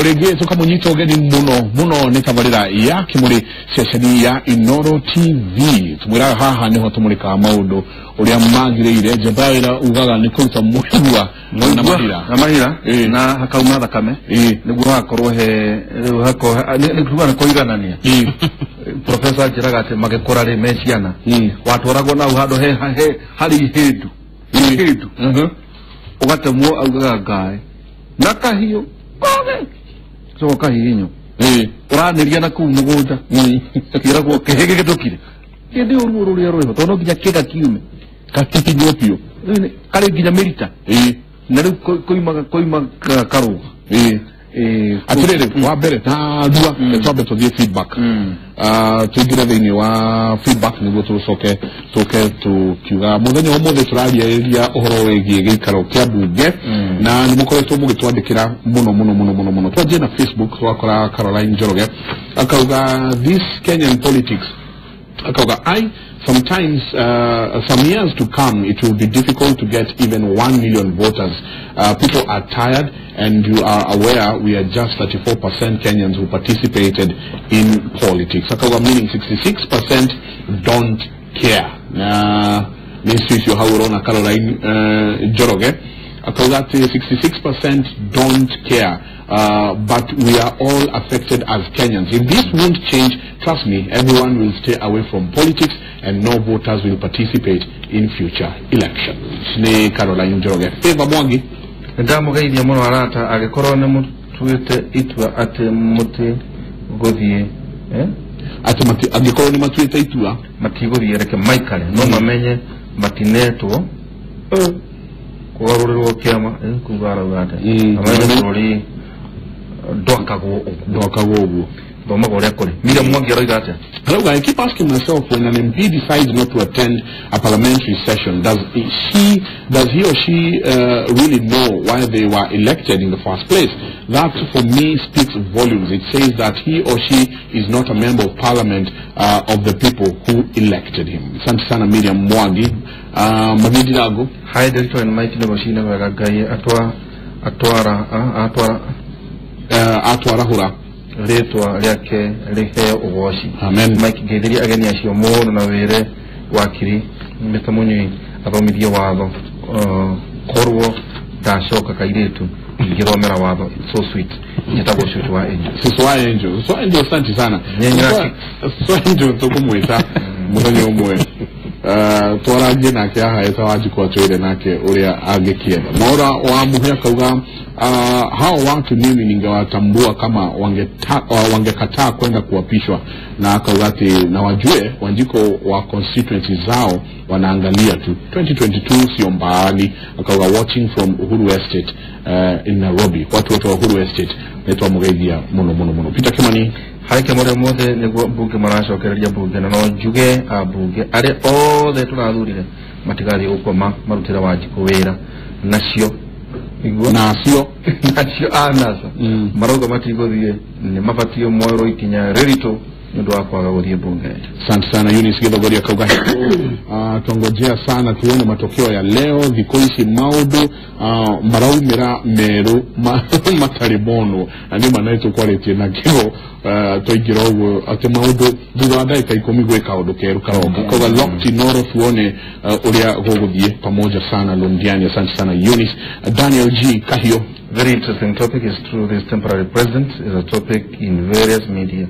Rĩngĩ tũkamũnyita ũgeni mũno mũno nĩ tabarĩra ya Kĩmũrĩ ceceni ya Inoro TV. Tũmwĩraga haha nĩho tũmũrĩkaga maũndũ ũrĩa magĩrĩire. Njamba wĩra ugaga nĩ kũruta mũigua na mahira na mahira na hakauma thakame nĩguo hakorwo he rĩu hakorwo nĩ kuga nĩ kũiganania. Professor njĩraga atĩ magĩkũra rĩ me ciana watwaragwo nau handũ he harĩ ihĩndu ihĩndu ũgatemwo augaga ngaĩ na kahiũ kothe coka kahihinyo ũranĩria na kũu mũgũnda kĩragwo kĩhĩ gĩgĩtũkire kĩndĩ ũruo rũrĩa rwĩho tondũ no nginya kĩga kiume gakikinywo biũ karĩ nginya mĩrita na rĩu koimaga karũga. Atĩrĩrĩ wa mbere tarua twambe tũthiĩ feedback, tũingĩre thĩinĩ wa feedback nĩguo tũcoke tũke tũkiuga mũthenya wa ũmũthĩ tũrariarĩria ũhoro wĩgiĩ gĩikaro kĩa mbunge na nĩ mũkoretwo mũgĩtwandĩkĩra mũno mũno mũno mũno mũno. Twanjie na Facebook, twakora Caroline Njoroge akauga this Kenyan politics, akauga I sometimes some years to come it will be difficult to get even 1 million voters. People are tired, and you are aware we are just 34% Kenyans who participated in politics. Akauga meaning 66% don't care. Na nĩ hau ũrona Caroline Njoroge akauga atĩ 66% don't care. But we are all affected as Kenyans. If this won't change, trust me, everyone will stay away from politics and no voters will participate in future elections. Ni Caroline Njoroge. Favor Mwangi. Ndamũgeithia mũno arata angĩkorwo nĩ mũtuĩte itua atĩ mũtigũthiĩ atĩ angĩkorwo nĩ matuĩte itua matigũthiĩ reke maikare no mamenye matinetwo kũgarũrĩrwo kĩama kuga arauga atĩ mamenye bũrũri ndwakagwo ũguo thomaga ũrĩa kũrĩ. Miriam Mwangi aroiga atĩa? Hello, I keep asking myself, when an MP decides not to attend a parliamentary session, does he or she really know why they were elected in the first place? That, for me, speaks volumes. It says that he or she is not a member of parliament of the people who elected him. Asante sana Miriam Mwangi. Magidi Dago. Hi, Director and Mike Nabashina Wagagai atwa atwara atwara atwara hura ritwa riake riheo ugoci. Amen. Mike ngeithirie ageni acio mũno na wĩre wakiri Mr. Munyui athomithie watho korwo ndacoka kairĩtu ingĩthomera watho. It's so sweet. Njĩtagwo Sweet wa Angel. Sweet wa Angel. Sweet wa Angel, asante sana. Sweet wa Angel tũkũmwĩta mũthenya ũmwe twarangie nake haha eta Wanjikũ atwĩre nake ũrĩa angĩkĩenda. Mwaura wa Mũhĩa akauga hao watu mimi ningewatambua kama wangekataa kwenda kuapishwa, na akauga ati na wajue Wanjiko wa constituency zao wanaangalia tu 2022 sio mbali. Akauga watching from Uhuru Estate in Nairobi. Watu wote wa Uhuru Estate naitwa mũgeithia mũno mũno mũno. Peter Kimani. Harĩ kĩmũrĩ ũmũthĩ nĩguo mbunge maracokereria mbunge na no njuge ambunge arĩa othe tũrathurire matigathiĩ gũkoma marutĩre Wanjikũ wĩra nacio nacio nacio anasa marauga matigũthiĩ nĩ mabatiĩ moerwo ikinya rĩritũ nĩ ũndũ wa kwaga gũthiĩ mbunge. Asante sana Eunice Githogoria akauga tongojea sana tuone matokeo ya leo. Thikũ ici maũndũ maraumĩra merũ matarĩ monwo na nĩ ma nĩtũkwarĩtie nakĩo twaingĩra ũguo atĩ maũndũ thutha wa ndagĩka 10 gwĩ kaũndũ keru karoka. Akauga locked Inoro tuone ũrĩa gũgũthiĩ. Pamoja sana Londiani. Asante sana Eunice. Daniel G Kahio. Very interesting topic. Is true this temporary president is a topic in various media.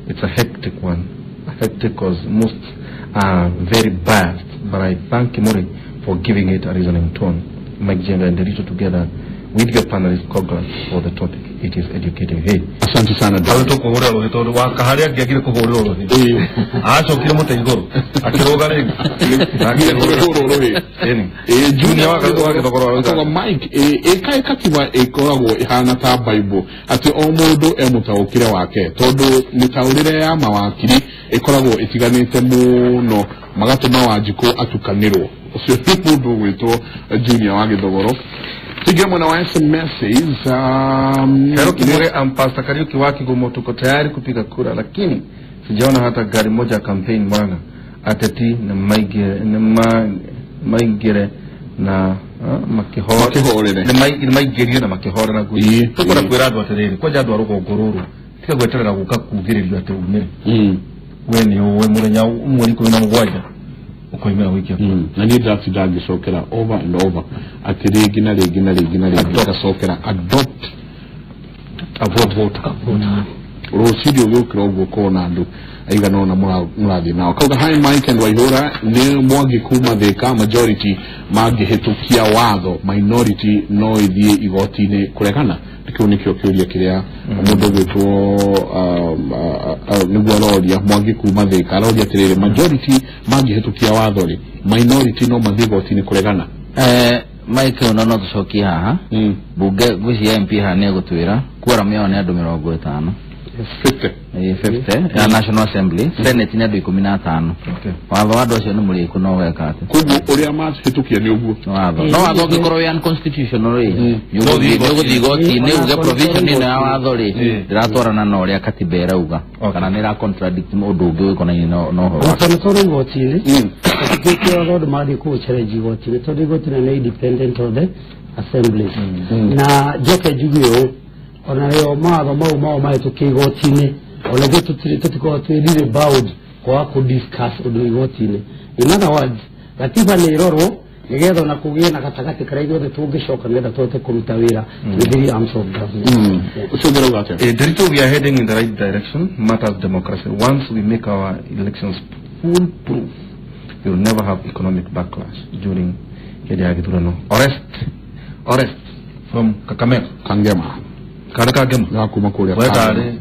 It's a hectic one. A hectic because most are very biased, but I thank Kimori for giving it a reasoning tone. Mike Jenga and Derito together with your panelists, congrats for the topic. It is educating. Hey. Asante sana. Hau tũkũhũra rũhĩ tondũ wakaharĩa angĩagire kũhũrĩrwo rũhĩ acokire mũtĩ igũrũ akĩrũga rĩngĩ akĩhũrwo rũhĩ. Junior wa Gĩthogoro akauga Mike ĩkaĩ katiba ĩkoragwo ĩhana ta Bible atĩ o mũndũ e mũtaũkĩre wake tondũ mĩtaũrĩre ya mawakiri ĩkoragwo ĩtiganĩte mũno magatũma Wanjikũ atukanĩrwo. Ũcio nĩ mũndũ ũgwĩtwo Junior wa Gĩthogoro. Tuingie mwena wa SMSs. Hero Kimore, am Pastor Kariuki wa Kigumo, tuko tayari kupiga kura lakini sijaona hata gari moja ya campaign Murang'a. Ateti na maigire Na makĩhorere nĩ maingĩrire na makĩhorera guo tũkora kwĩra andũ atĩrĩrĩ kwanja andũ a rũgongo rũrũ tiga gweterera gũka kugĩrĩrio atĩ umĩre we nĩ ũĩ mũthenya mweri 17 ukoimĩra gũikia kura. Na niĩ ndatinda ngĩcokera over and over atĩ rĩngĩ na rĩngĩ na rĩngĩ na rĩngĩ ngacokera adopt a vote rũciinĩ ũgĩũkĩra ũguo ũkona andũ aigana ũna mũrathiĩ nao. Kauga hi Mike and Waihura nĩ Mwangi kuma Thika majority mangĩhĩtũkia watho minority no ithiĩ igoti-inĩ kũregana. Kĩu nĩkĩo kĩũria kĩrĩa mũndũ ũgwĩtwo nĩguo aroria Mwangi kuma Thika aroria atĩrĩrĩ majority mangĩhĩtũkia watho rĩ minority no mathiĩ igoti-inĩ kũregana. Mike ono no tũcokie haha bunge ngwĩciria MP haha nĩ egũtwĩra quorum yao nĩ andũ 50 50 ya National Assembly, Senate nĩ andũ 15. Watho wa andũ acio nĩ mũrĩku no weka atĩ koguo ũrĩa mahĩtũkia nĩ ũguo watho no watho ũngĩkorwo wĩ unconstitutional rĩ nĩ ũgũthiĩ igoti-inĩ uge provision ĩno ya watho rĩ ndĩratwarana na ũrĩa katiba ĩrauga kana nĩ ĩra contradict ũndũ ũngĩ wĩkonainie na ũhoro wa tondũ igoti-inĩ tũkĩkĩra watho andũ marathiĩ kũũ challenge igoti-inĩ tondũ igoti nĩ independent of the assembly. Na njoke njuge ũũ ona rĩo mawatho mau mao mahĩtũkia igoti-inĩ ona ithuĩ tũtikoragwo twĩ really bound kwaga kũ discuss ũndũ igoti-inĩ. In other words, gatiba nĩ ĩrorwo nĩgetha ona kũgĩe na gatagatĩ karĩa ithuothe tũngĩcoka nĩgetha tũhote kũruta wĩra with the arms of government. Ũcio ũngĩ ũrauga atĩa? Ndiritu, we are heading in the right direction matters democracy. Once we make our elections foolproof, we will never have economic backlash during hĩndĩ ya gĩthurano. Orest from Kakamega. Kangema. Kana Kangema. No kuma kũrĩa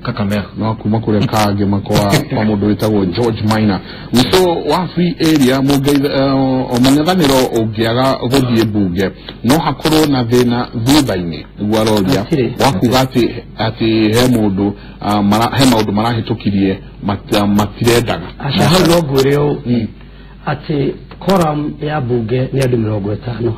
Kakamega. No kuma kũrĩa Kangema kwa mũndũ wĩtagwo George Minor. Wito wa free area mũng'ethanĩro ũngĩaga gũthiĩ mbunge no hakorwo na thĩna thutha-inĩ nĩguo aroria wa kuga atĩ he mũndũ he maũndũ marahĩtũkirie matirendaga. Aca hau no ngwĩre ũũ atĩ quorum ya mbunge nĩ andũ 50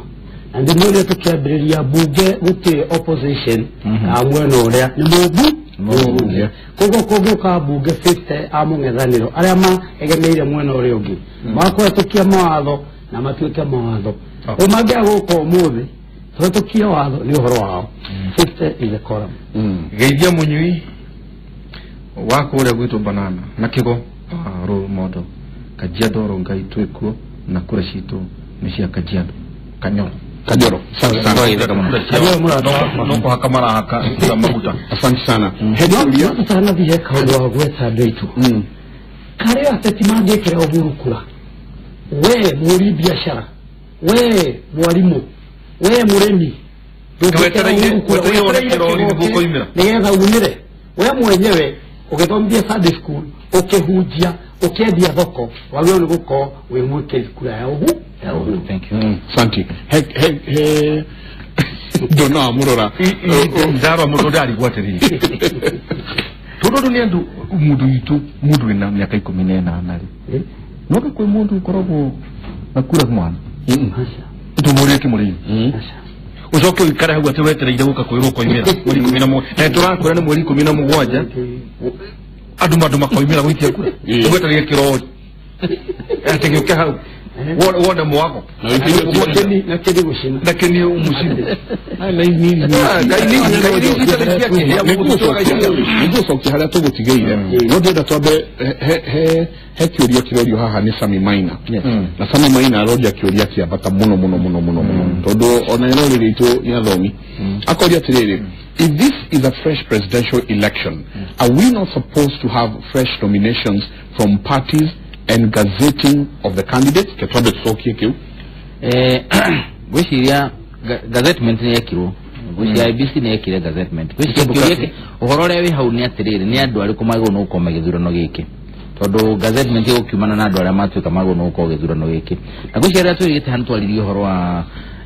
na ndĩmwĩre tũkĩambĩrĩria mbunge gũtirĩ opposition ya mwena ũrĩa nĩ mũmbunge koguo kũngĩũka mbunge 50 a mũng'ethanĩro arĩa maegemeire mwena ũrĩa ũngĩ makũhetũkia mawatho na matuĩke mawatho rĩu mangĩaga gũka ũmũthĩ tũhetũkie watho nĩ ũhoro wao. 50 is the quorum. Geithia mũnyui wa kũrĩa gwitũ Banana na Kĩgo role model Kajiado Rongai twĩkuo na kura citũ nĩ cia Kajiado Kanyoro. Kajoro. Asante sana. No kuhaka marahaka maguta. Asante sana. Hedia tutanathiĩ kaũndũ wa gwetha andũ aitũ karĩa ateti mangĩkĩra Uhuru kura, we mũhũri biacara, we mwarimũ, we mũrĩmi, nĩgetha umĩre we mwenyewe ũgĩthomithia Sunday school, ũkĩhunjia, ũkĩendia thoko, wagĩrĩirwo nĩ gũkorwo wĩ mwĩkĩri kura ya Uhuru. Thank you. Santi. He ndona amurora ndarwa mũndũ ndarigwo atĩrĩrĩ tondũ nĩ andũ mũndũ witũ mũndũ wĩna mĩaka 18 rĩ no kwĩ mũndũ ũkoragwo na kura mwana tũmũrie kĩmũrĩmi ũcoke ũikare hau atĩ wetereire gũka kwĩrwo ũkoimĩra mweri 17 na tũrakwĩra nĩ mweri 17 andũ makoimĩra gũikia kura ũgwetereire kĩrori atĩ gĩũke hau wone mwago na kĩni gũcina na kĩni mũcine nĩngũcokia harĩa tũgũtigĩire no ndĩrenda twambe he kĩũria kĩrorio haha nĩ Sami Maina na Sami Maina aroria kĩũria kĩa bata mũno mũno mũno mũno mũno tondũ ona eroreri aitũ nĩ athomi akoria atĩrĩrĩ, if this is a fresh presidential election, are we not supposed to have fresh nominations from parties and gazetting of the candidates? Ketwambe tũcokie kĩu. Ngwĩciria gazettement nĩ yekirwo, ngwĩciria IEBC nĩ yekire gazettement. Ngwĩciria ũhoro ũrĩa wĩ hau nĩ atĩrĩrĩ, nĩ andũ arĩkũ magĩrĩirwo nĩ gũkorwo magĩthurano gĩkĩ, tondũ gazettement ĩgũkiumana na andũ arĩa matuĩka magĩrĩirwo nĩ gũkorwo gĩthurano gĩkĩ. Na ngwĩciria rĩrĩa twĩrĩgĩte hau nĩtwaririe ũhoro wa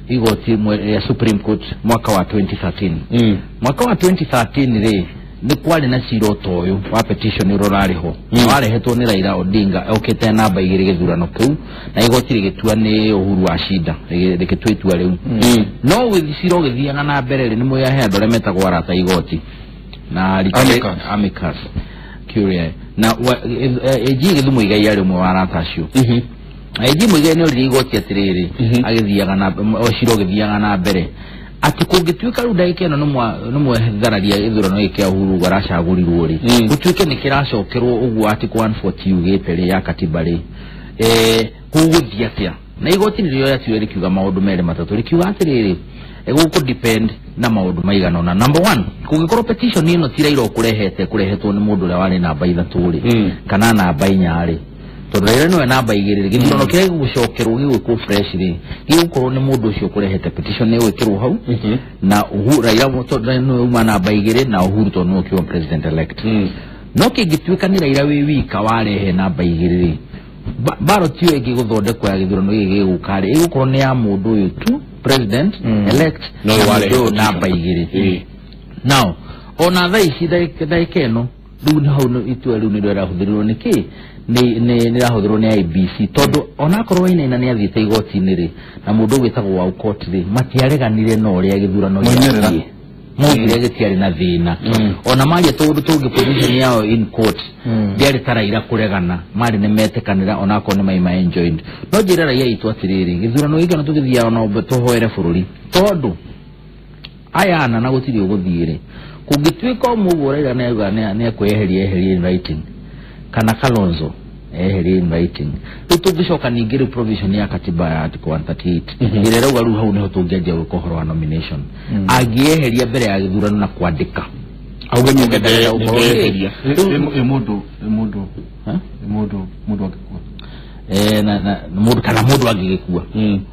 igoti rĩa Supreme Court mwaka wa 2013. Mwaka wa 2013 rĩ nĩ kwarĩ na cira ta ũyũ wa petition ũrĩa ũrarĩ ho warehetwo nĩ Raila Odinga okĩte namba 2 gĩthurano kĩu na igoti rĩgĩtua nĩ Uhuru wa Shinda rĩgĩtua itua rĩu. No cira ũgĩthiaga na mbere rĩ nĩ mũyahe andũ arĩa metagwo arata igoti na Amicus Curiae na AG Gĩthumo Igai arĩ ũmwe wa arata acio. IG Muigai nĩ oririe igoti atĩrĩrĩ agĩthiaga na cira ũgĩthiaga na mbere atĩ kũngĩtuĩka rĩu ndagĩka ĩno nĩ mwethararia gĩthurano gĩkĩ kĩa Uhuru ũguo aracagũrirwo rĩ gũtuĩke nĩ kĩracokerwo ũguo Article 140 yugĩte rĩ ya katiba rĩ gũgũthiĩ atĩa na igoti nĩrĩo rĩatuire rĩkiuga maũndũ merĩ matatũ rĩkiuga atĩrĩrĩ gũkũ depend na maũndũ maigana ũna. Number 1, kũngĩkorwo petition ĩno ti Raila ũkũrehete kũrehetwo nĩ mũndũ ũrĩa warĩ namba 3 rĩ kana namba 4 rĩ tondũ Raila nĩwe namba 2 rĩ gĩthurano kĩrĩa gĩgũcokerwo gĩgwĩkwo fresh rĩ gĩgũkorwo nĩ mũndũ ũcio ũkũrehete petition nĩ ĩgwĩkĩrwo hau na Raila tondũ nĩwe uma namba 2 na Uhuru tondũ nĩwe ũkiuma president elect. No kĩngĩtuĩka nĩ Raila wĩ wika warehe namba 2 rĩ ballot ĩyo ĩngĩgũthondekwo ya gĩthurano gĩkĩ gĩgũka rĩ ĩgũkorwo nĩ ya mũndũ ũyũ tu president elect no wale namba 2. Now ona thaa ici ndagĩka ĩno rĩu nĩ hau itua rĩu nĩrĩo rĩrahũthĩrirwo nĩ kĩ nĩ rĩrahũthĩrwo nĩ IEBC tondũ onakorwo Wainaina nĩ athiĩte igoti-inĩ rĩ na mũndũ ũgwĩtagwo Waukot rĩ matiareganire na ũrĩa gĩthurano gĩathiĩ maugire gĩtiarĩ na thĩna ona maria tũndũ tũngĩ position yao in court ndiarĩ ta Raila kũregana marĩ nĩ metĩkanĩra onakorwo nĩ maima enjoined. No njĩre raia itũ atĩrĩrĩ gĩthurano gĩkĩ ona tũgĩthiaga na tũhoere bũrũri tondũ aya ana na gũtirĩ ũgũthiĩ rĩ kũngĩtuĩka ũmũguo Raila nĩauga nĩ ekweheria eherie in writing kana Kalonzo eherie in writing rĩu tũngĩcoka ningĩ rĩu provision ya katiba ya Article 138 ĩrĩa ĩrauga rĩu hau nĩho tũngĩanjia gwĩka ũhoro wa nomination angĩeheria mbere ya gĩthurano na kwandĩka auge nĩndeheria mũndũ mũndũ angĩkua na mũndũ kana mũndũ angĩgĩkua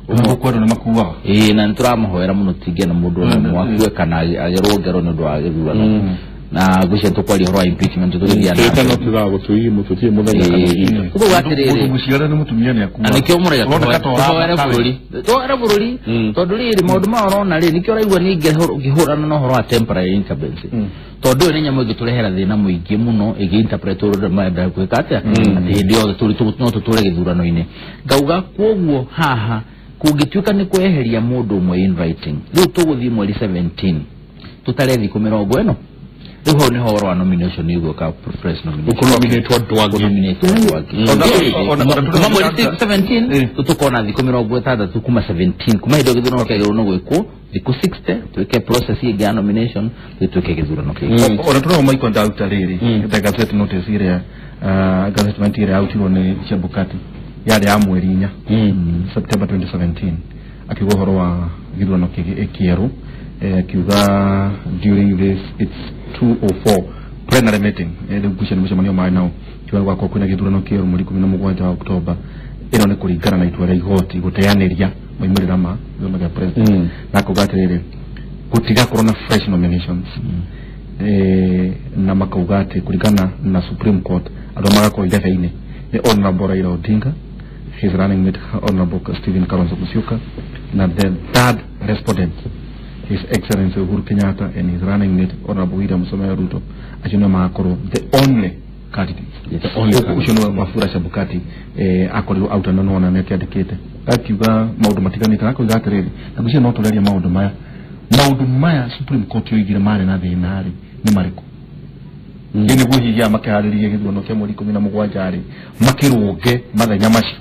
ũguo andũ nĩ makuaga na nĩtũramũhoera mũno tingĩenda mũndũ ona ũmwe akue kana agerwo ngero nĩ ũndũ wa gĩthurano na ngwĩciria tũkwaria ũhoro wa impeachment tũgĩthiĩ na mbere tugaga gũtũi mũtũtie mũthenya kana ihinda ũguo atĩrĩrĩ mũndũ mũciare nĩ mũtumia nĩ akua na nĩkĩo mũraiga tũhoere bũrũri tũhoere bũrũri tondũ rĩrĩ maũndũ maya ũrona rĩ nĩkĩo ũraigua niĩ ngĩhũrana na ũhoro wa temporary incumbency tondũ ũyũ nĩ nyamũ ĩngĩtũrehera thĩna mũingĩ mũno ĩngĩ-interpret ũrĩa marenda gwĩka atĩa atĩ hĩndĩ yothe no tũtũre gĩthurano-inĩ ngauga kwoguo haha kũngĩtuĩka nĩ kweheria mũndũ ũmwe in writing rĩu tũgũthiĩ mweri 17 tũtare thikũ 40 rĩu hau nĩho ũhoro wa nomination ĩgũka fresh nomination ũkũnominate andũ angĩ kũnominate andũ angĩ kuma mweri 17 tũtũkona thikũ 60 kuma 17 kuma hĩndĩ ĩyo gĩthurano kĩagĩrĩirwo nĩ gwĩkwo thikũ 60 twĩke process ĩngĩ ya nomination rĩu twĩke gĩthurano kĩngĩ. Ona tũrona Michael Ndauta rĩrĩ the gazette notice ĩrĩa gazettement ĩrĩa yarutirwo nĩ Chebukati yarĩ ya mweri 4 September 2017 akiuga ũhoro wa gĩthurano kĩerũ akiuga during this it's 204 plenary meeting rĩu ngwĩciria nĩ mũcemanio marĩ nao kiuga gwakorwo kwĩna gĩthurano kĩerũ mweri 17 wa Oktoba ĩno nĩ kũringana na itua rĩa igoti gũteanĩria moimĩrĩra ma gĩthurano kĩa president na akauga atĩrĩrĩ gũtigakorwo na fresh nominations na makauga atĩ kũringana na Supreme Court andũ magakorwo ithebe-inĩ nĩ Honorable Raila Odinga, his running mate Honorable Stephen Kalonzo Musyoka na the third respondent His Excellency Uhuru Kenyatta and his running mate Honorable William Samoei Ruto acio nĩo magakorwo the only candidates. Ũcio nĩwe Wafula Chebukati akorirwo auta na nĩwona nĩ akĩandĩkĩte akiuga maũndũ matiganĩte akauga atĩrĩrĩ na ngwĩciria no tũrerie maũndũ maya Supreme Court yoigire marĩ na thĩna rĩ nĩ marĩkũ ĩ nĩguo hihi makĩharĩria gĩthurano kĩa mweri 17 rĩ makĩrũnge mathenya macio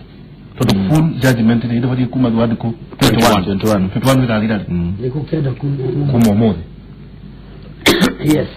tondũ full judgment nĩ ĩbatiĩ kuma thutha wa thikũ 21 ĩrathira rĩ thikũ 9 kuma ũmũthĩ. Yes.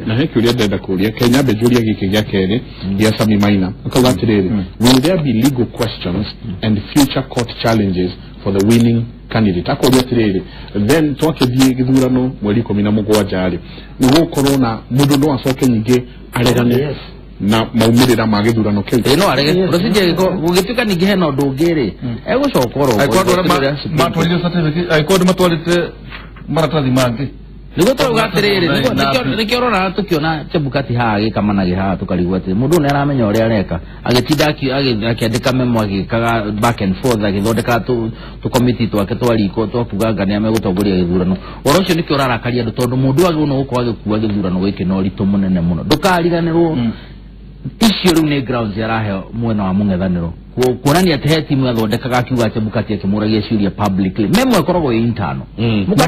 Na he kĩũria ndĩrenda kũũria Kenya mbe njũria gĩkĩ gĩa kerĩ gĩa Sami Maina akauga atĩrĩrĩ will there be legal questions and future court challenges for the winning candidate akoria atĩrĩrĩ then twakĩthiĩ gĩthurano mweri 17 rĩ nĩ gũkorwo na mũndũ no acoke nyingĩ aregane na maumĩrĩra ma gĩthurano kĩu no arege procedure gũgĩtuĩka ningĩ hena ũndũ ũngĩ rĩ egũcoka oro matwarire certificate angĩkorwo nĩ matwarĩte maratathi mangĩ nĩguo tũrauga atĩrĩrĩ nĩkĩo ũrona tũkĩona Chebukati haha agĩkamanagĩ haha tũkarigwo atĩ mũndũ ũyũ nĩaramenya ũrĩa areka agĩtinda akĩandĩka memo agĩkaga back and forth agĩthondeka tũkomiti twake twa riko twa kuga anga nĩa megũtongoria gĩthurano ũhoro ũcio nĩkĩo ũrarakaria andũ tondũ mũndũ agĩrĩirwo nĩ gũkorwo agĩkua gĩthurano gĩkĩ na ũritũ mũnene mũno ndũkariganĩrwo icio rĩu nĩ grounds araheo mwena wa mũng'ethanĩro Kuonania atĩ he timu yathondekaga akiuga Chebukati akĩmũragia ciũria publicly. Memo ĩkoragwo ĩ internal. Mũka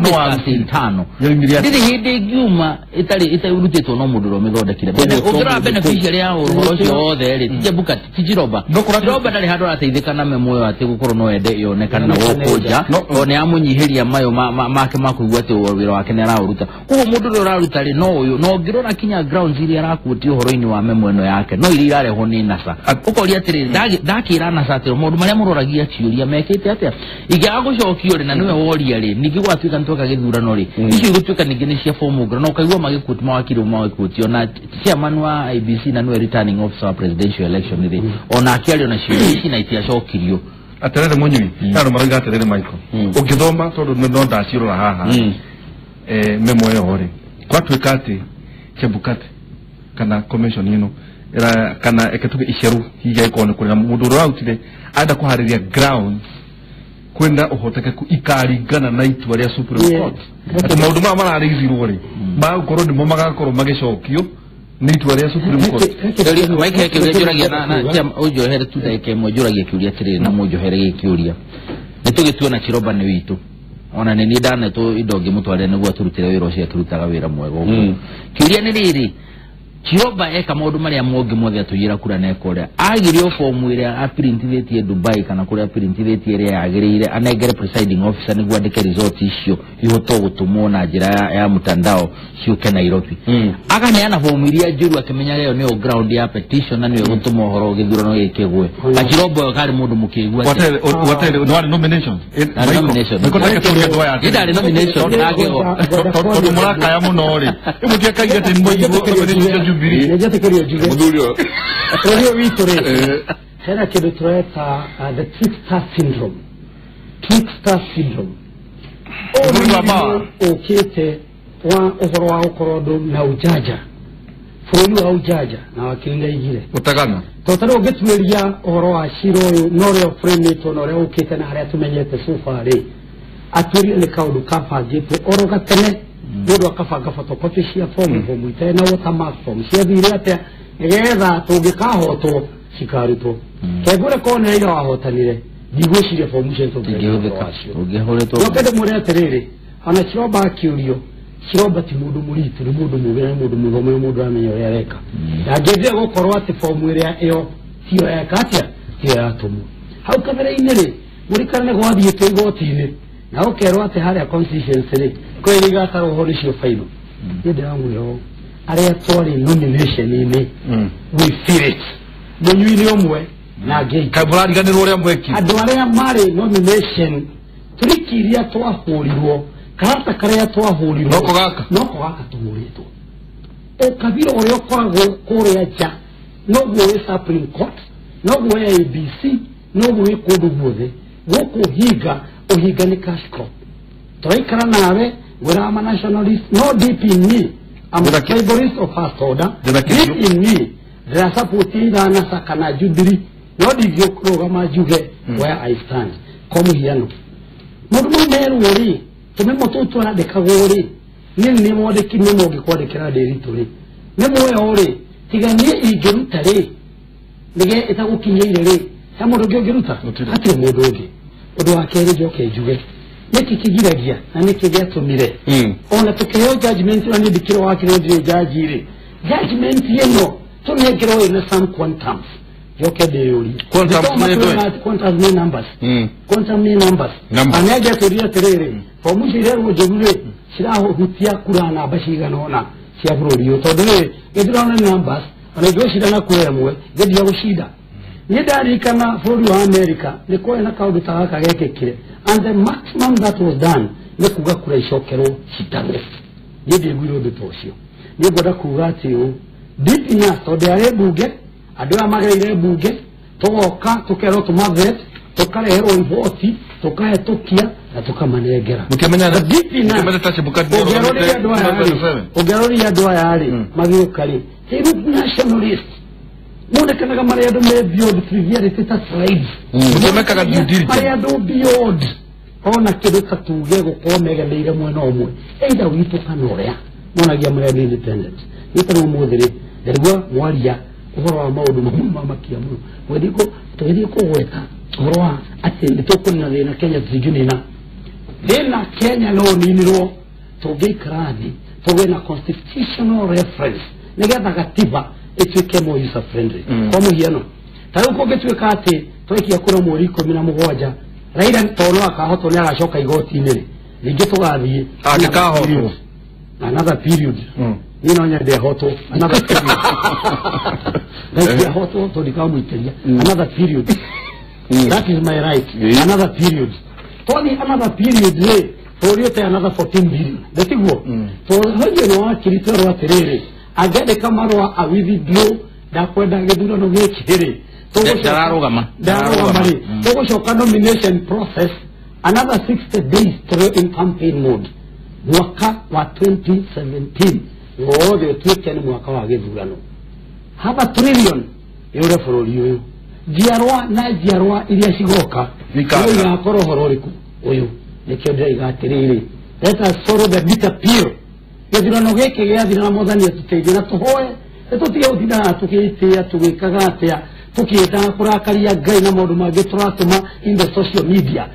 internal. Ndĩrĩ hĩndĩ ĩngiuma ĩtarĩ ĩtarutĩtwo no mũndũ ũrĩa ũmĩthondekire. Ũngĩrora beneficiary ya ũhoro ũcio wothe rĩ, ti Chebukati, ti Chiroba. Chiroba ndarĩ handũ arateithĩka na memo ĩyo atĩ gũkorwo no ende yonekane na gũkũ nja, tondũ nĩ amũnyihĩria mayo make ma kũigua atĩ wĩra wake nĩ araũruta. Koguo mũndũ ũrĩa ũraruta rĩ no ũyũ, na ũngĩrora kinya grounds iria arakuotia ũhoro-inĩ wa memo ĩno yake, no iria irarehwo nĩ NASA. Ũkoria atĩrĩrĩ, ndakĩra NASA atĩ maũndũ marĩa mũroragia ciũria mekĩte atĩa? Ingĩaga gũcokio rĩ, na nĩwe woria rĩ, ningĩ gwatuĩka nĩtweka gĩthurano rĩ, icio igũtuĩka ningĩ nĩ cia form na ũkaigua magĩkuoti mawakiri magĩkuotio na chairman wa IBC na nĩwe returning officer wa presidential election rĩ, ona akĩario na ciũria ici na itiacokirio. Atĩrĩrĩ mũnyui, andũ marauga atĩrĩrĩ Michael, ũngĩthoma tondũ no ndacirora haha memo ĩyo rĩ, gwatuĩka atĩ Chebukati kana commission ĩno kana eke tuge iceru hihi angĩkorwo nĩ kũrĩ na mũndũ ũrĩa ũrarutire arenda kũharĩria grounds kwĩna ũhotekeku ikaringana na itua rĩa Supreme Court atĩ maũndũ maya mararĩithirwo rĩ magũkorwo nĩmo magakorwo magĩcokio nĩ itua rĩa Supreme Court. Mike kĩũria njũragia na ũnjohere tu ndagĩka ĩmwe njũragia kĩũria atĩrĩrĩ na mũnjohere gĩkĩũria. Nĩ tũgĩtue na Chiroba nĩ witũ. Ona nĩ niĩ ndanetwo indo ngĩmũtwarĩra nĩguo atũrutĩre wĩra ũcio akĩrutaga wĩra mwega ũguo. Kĩũria nĩ rĩrĩ, Chiroba eka maũndũ marĩa mongĩ mothe atũiyĩra kura na eka ũrĩa agirio fomu ĩrĩa aprintithĩtie Dubai kana kũrĩa aprintithĩtie ĩrĩa yagĩrĩire anengere presiding officer nĩguo andĩke results icio ihote gũtũmwo na njĩra ya mtandao ciũke Nairobi. Akaneana fomu iria njũru akĩmenyaga ĩyo nĩyo ground ya petition na nĩyo ĩgũtũma ũhoro gĩthurano gĩkĩ gĩgwe. Na Chiroba ũyũ karĩ mũndũ mũkĩgu atĩa? Warĩ nomination. Ndarĩ nomination ndagĩgwo. Tondũ mũrakaya mũno rĩ, ĩmũtiakaire atĩ mũigwo nomination cia Jubilee. Nĩnjĩtĩkĩrio njuge. Mũthuri ũyũ. Bũrũri ũyũ witũ rĩ, hena kĩndũ tũreta the trickster syndrome. Trickster syndrome. Ũhoro wa ma. Ũkĩte wa ũhoro wa gũkorwo andũ na ujanja. Bũrũri wa ujanja na wakiri nĩaigire. Gũtegana. Tondũ ta rĩu ũngĩtuĩria ũhoro wa cira ũyũ na ũrĩa ũframĩtwo na ũrĩa ũkĩte na harĩa tũmenyete so far rĩ, atuĩria nĩ kaũndũ kabangĩtwo oro gatene mũndũ akabanga photocopy cia fomu, fomu itarĩ na watermark, fomu ciathire atĩa nĩgetha tũngĩkahotwo cikarutwo. Kengũre korwo nĩ Raila wahotanire, ndigwĩciria fomu icio Ingĩhũthĩka. Ũngĩhũrĩtwo. Njoke ndĩmwĩre atĩrĩrĩ, ona Chiroba akĩũrio, Chiroba ti mũndũ mũritũ, nĩ mũndũ mũũgĩ na nĩ mũndũ mũthomu, nĩ mũndũ ũramenya ũrĩa areka. Na angĩendire gũkorwo atĩ fomu ĩrĩa ĩyo tiyo yeka atĩa, tiyo yatũmwo. Hau kabere-inĩ rĩ, mũrikane gwathiĩtwo igoti-inĩ na ũkerwo atĩ harĩa constituency rĩ, kwĩ iria igatarwo ho nĩcio final. Niĩ ndĩramwĩra ũũ, arĩa twarĩ nomination-inĩ, we feel it. Mũnyui-inĩ ũmwe na ngĩingĩ. Kaĩ mũrariganĩrwo ũrĩa mwekire? Andũ arĩa marĩ nomination, turiki iria twahũrirwo, karata karĩa twahũrirwo, Noko gaka? Noko gaka tũhũrĩtwo. Ũkabira ũrĩa ũkoragwo kũrĩa nja, noguo wĩ Supreme Court, noguo wĩ IEBC, noguo wĩ kũndũ guothe. Gũkũ ũhinga, ũhinga nĩ cash crop. Tũraikara nawe, wĩra ma nationalist, no deep in me, I'm a tribalist of first order. Deep in me, ndĩrasupport either NASA kana Jubilee, no ndingĩrũgama njuge where I stand. Kwa mũhiano, maũndũ mau merwo rĩ, tũmemo tũu tũrandĩkagwo rĩ, niĩ nĩ mwandĩki memo ũngĩkwandĩkĩra Ndĩritũ rĩ, memo ĩyo rĩ, tiga niĩ ingĩruta rĩ, nĩge ĩtagũkinyĩire rĩ, he mũndũ ũngĩ ũngĩruta? Hatirĩ mũndũ ũngĩ. Ũndũ wa kerĩ njoke njuge, nĩkĩ kĩgiragia na nĩkĩ gĩatũmire ona tũkĩheo judgment ĩno, niĩ ndikĩrĩ wakiri ndirĩ jaji rĩ, judgment ĩno tũnengerwo ĩna some quantums. Njoke ndĩyũrie. Quantums nĩ ndũĩ? Quantums nĩ numbers. Quantum nĩ numbers. Numbers. Na nĩangĩatũria atĩrĩrĩ, fomu icio irerwo njũru rĩ, cirahutia kura namba cigana ũna cia bũrũri ũyũ, tondũ rĩrĩ gĩthurano nĩ numbers, ona ingĩgũcinda na kura ĩmwe ngĩndia gũcinda. Niĩ ndarikana bũrũri wa America nĩ kwarĩ na kaũndũ ta gaka gekĩkire, and the maximum that was done nĩ kuga kura icokerwo citarwo. Niĩ ndĩguire ũndũ ta ũcio. Niĩ ngwenda kuga atĩ ũũ, deep in us, tondũ yarĩ mbunge, andũ aya magereire mbunge, tũgoka tũkerwo tũmavet, tũkareherwo iboti, tũkahetũkia na tũkamanengera. Mũkĩmenya But deep in us, mũkĩmenya ta Chebukati nĩ ũngĩaroria andũ aya rĩ, 27. ũngĩaroria andũ aya rĩ, magĩũka rĩ, they look nationalist. Monekanaga marĩ andũ me beyond triviality ta tribes. Mũkĩmekaga due diligence. Marĩ andũ beyond ona kĩndũ ta tuge gũkorwo megemeire mwena ũmwe, either witũ kana ũrĩa monagia marĩa nĩ independent. Nĩ ta rĩu ũmũthĩ rĩ, ndarigua mwaria ũhoro wa maũndũ mamwe mamakia mũno tũgĩthiĩ kũgweta ũhoro wa atĩ nĩ tũkũnina thĩna Kenya tũtingĩnina thĩna Kenya no ũninirwo tũngĩikara thĩ tũgĩe na constitutional reference nĩgetha gatiba ĩtuĩke more user friendly. Kwa mũhiano ta rĩu kũngĩtuĩka atĩ twaikia kura mweri 17 Raila tondũ akahotwo nĩ agacoka igoti-inĩ rĩ rĩngĩ tũgathiĩ angĩkahotwo another period niĩ no nyende ahotwo another period na ahotwo tondũ ndikamũitĩria another period. That is my right. Another period twathiĩ another period rĩ bũrũri ũte another 14 billion ndĩtiguo tondũ nĩ wakiri twerwo atĩrĩrĩ angĩandĩka marũa a withdraw ndakwenda gĩthurano gĩkĩ rĩ ndararũgama rĩ tũgũcoka nomination process another 60 days tũrĩ in campaign mode mwaka wa 2017 wothe ũtuĩke nĩ mwaka wa gĩthurano half a trillion yũre bũrũri ũyũ njiarwa na njiarwa iria cigoka no igakorwo ũhoro ũrĩkũ ũyũ nĩkĩo ndĩraiga atĩrĩrĩ let us swallow the bitter pill gĩthurano gĩkĩ gĩathira na Mwathani atũteithie na tũhoe nĩtũtige gũtindaga tũgĩtĩa tũgĩkaga atĩa tũkĩendaga kũrakaria Ngai na maũndũ mangĩ tũratũma in the social media.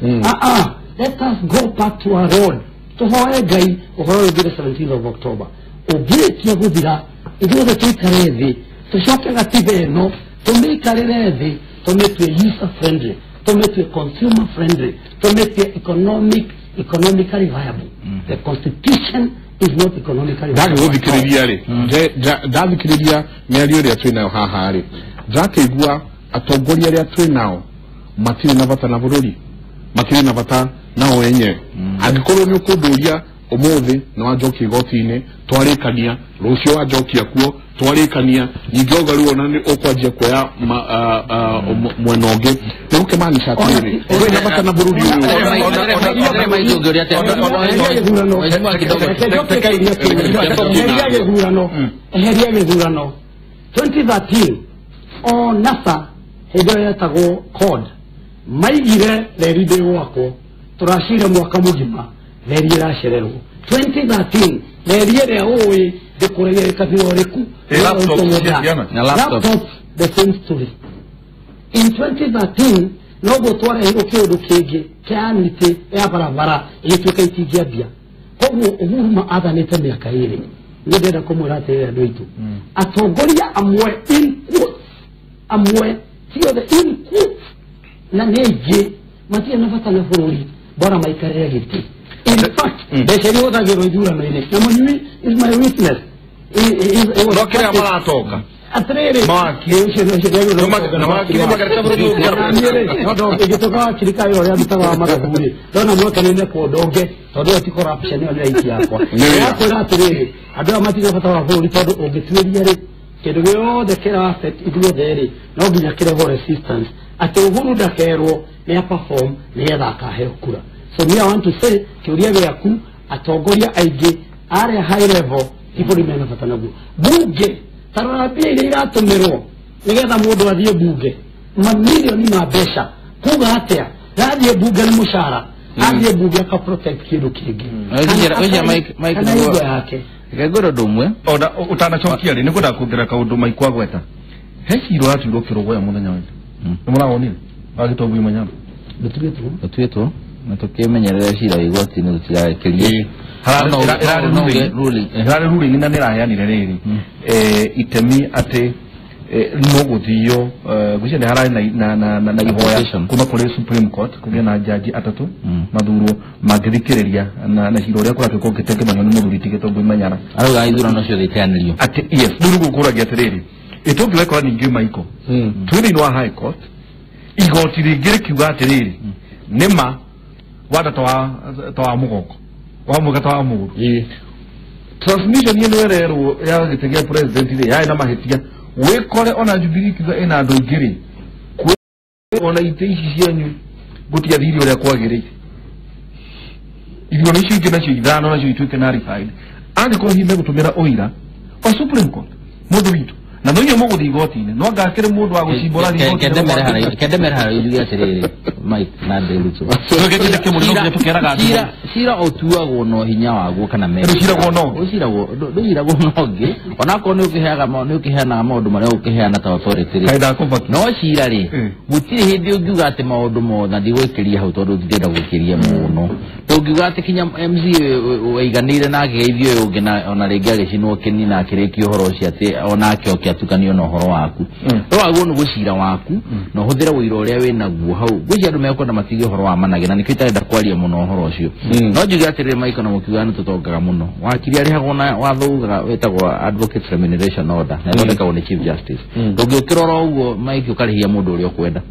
Let us go back to our Lord tũhoe Ngai ũhoro ũyũ ũngĩ the 17th of October ũngĩrĩkia gũthira ithuothe tũikare thĩ tũcoke gatiba ĩno tũmĩikarĩre thĩ tũmĩtue user friendly tũmĩtue consumer friendly tũmĩtue economically viable. The constitution is not economically viable. Ndagĩgũthikĩrĩria rĩ ndathikĩrĩria mĩario ĩrĩa twĩ nayo haha rĩ ndakĩigua atongoria arĩa twĩ nao matirĩ na bata na bũrũri matirĩ na bata nao enyewe angĩkorwo nĩ ũkũndũria ũmũthĩ nĩ wanjokia igoti-inĩ twarĩkania rũciũ wanjokia kuo twarĩkania ningĩ oga rĩu ona nĩ ũkwanjia kuoya mwena ũngĩ nĩ gũkĩmaanisha atĩrĩrĩ ndũrĩ na bata na bũrũri ũyũ. Eheria gĩthurano 2013 o NASA hĩndĩ ĩyo yetagwo CORD maigire reri ndĩgwakwo tũracire mwaka mũgima reri ĩracererwo 2013 reri ĩrĩa ũĩ ndĩkũragia kabira ũrĩkũ laptop the same story in 2013 noguo twarehirwo kĩũndũ kĩngĩ kĩa mĩtĩ ya barabara ĩgĩtuĩka itingĩambia koguo Uhuru ma athanĩte mĩaka ĩrĩ nĩ ndĩrenda kũmwĩra atĩrĩrĩ andũ aitũ atongoria amwe in quotes amwe ti othe in quotes na nĩ aingĩ matirĩ na bata na bũrũri bora maikarĩre gĩtĩ in fact mbeca iria ihũthagĩrwo ithurano-inĩ na Mũnyui is my witness no kĩrĩa maratoka atĩrĩrĩ ĩgĩtũka wakiri ka wĩra ũrĩa ndutaga wa mathabu rĩ ndona mweke nĩ nekwo ndonge tondũ ĩyo ti corruption ĩyo nĩ right yakwa ndĩrakwĩra atĩrĩrĩ andũ aya matirĩ na bata wa bũrũri tondũ ũngĩtuĩria rĩ kĩndũ gĩothe kĩra affect ithuothe rĩ no nginya kĩrehwo resistance atĩ Uhuru ndakerwo nĩ a perform nĩgetha akaheo kura. So me I want to say kĩũria gĩaku atongoria aingĩ arĩa high level ti bũrũri mena bata naguo bunge tarora mbia iria iratũmĩrwo nĩgetha mũndũ athiĩ bunge mamirioni ma mbeca kuga atĩa rathiĩ bunge nĩ mũcara athiĩ bunge aka protect kĩndũ kĩngĩ kana igo yake ngwĩra ũndũ ũmwe ona ũtanacokia rĩ nĩngwenda kuongerera kaũndũ Mike agweta he cira ũratuirwo kĩrũgũya mũthenya wa ira nĩ mũrawonire wa Gĩtongu Manyama ndũtuĩtwo na tũkĩmenyerere cira wa igoti-inĩ tũtigagĩkĩrie ĩrarĩ ruling na nĩraheanire rĩrĩ itemi atĩ no gũthio ngwĩciria nĩ hararĩ na ihoya kuma kũrĩ Supreme Court kũgĩa na jaji atatũ mathurwo mangĩthikĩrĩria na cira ũrĩa kũratuĩka ũngĩtengemanio nĩ mũthuri ti Gĩtongu Manyara arauga ithurano ciothe iteanĩrio atĩ yes rĩu nĩguo ngũragia atĩrĩrĩ ĩtũngĩwekora ningĩ Michael twĩ thĩinĩ wa High Court igoti rĩngĩ rĩkiuga atĩrĩrĩ nĩma wanda ta wa mũgongo wa mwega ta wa mũgũrũ transmission ĩno ĩrerwo ya gĩtĩ gĩa president rĩ yarĩ na mahĩtia wĩkore ona Jubilee ikiuga ĩna andũ aingĩ rĩ ona itĩ ici cianyu gũtiathire ũrĩa kwagĩrĩire ithurano icio ingĩ nacio ithano nacio ituĩke nullified angĩkorwo hihi megũtũmĩra ũira wa Supreme Court mũndũ witũ na no inyuĩ mũgũthiĩ igoti-inĩ no anga akĩrĩ mũndũ wa gũcimbũra kendemere harĩa njuge atĩrĩrĩ Mike na Nderitu. Cira ũtuagwo no hinya waguo kana mehia. Ũciragwo no. Ũciragwo ndũciragwo no ngĩ. Onakorwo nĩ ũkĩheaga nĩ ũkĩheanaga maũndũ marĩa ũkĩheana ta authority rĩ. No cira rĩ gũtirĩ hĩndĩ ũngiuga atĩ maũndũ mothe ndigwĩkĩria hau tondũ ndirenda gwĩkĩria mũno. Ndũngiuga atĩ kinya MC waiganĩire na akĩgeithio ũyũ ũngĩ na ona rĩngĩ agĩcinwo kĩni na akĩrĩkia ũhoro ũcio atĩ onake oke atukanio na ũhoro waku. No wagwo nĩ gũcira waku na ũhũthĩre ũira ũrĩa wĩnaguo hau. Ngwĩciria andũ mekwenda matige ũhoro wa manage na nĩkĩo itarenda kwaria mũno ũhoro ũcio. No njuge atĩrĩrĩ Mike na mũkiuga nĩ tũtongaga mũno. Wakiri arĩhagwo na watho ugaga wĩtagwo Advocate Remuneration Order na ĩthondekagwo nĩ Chief Justice. Ndũngĩũkĩrora ũguo Mike ũkarĩhia mũndũ ũrĩa ũkwenda.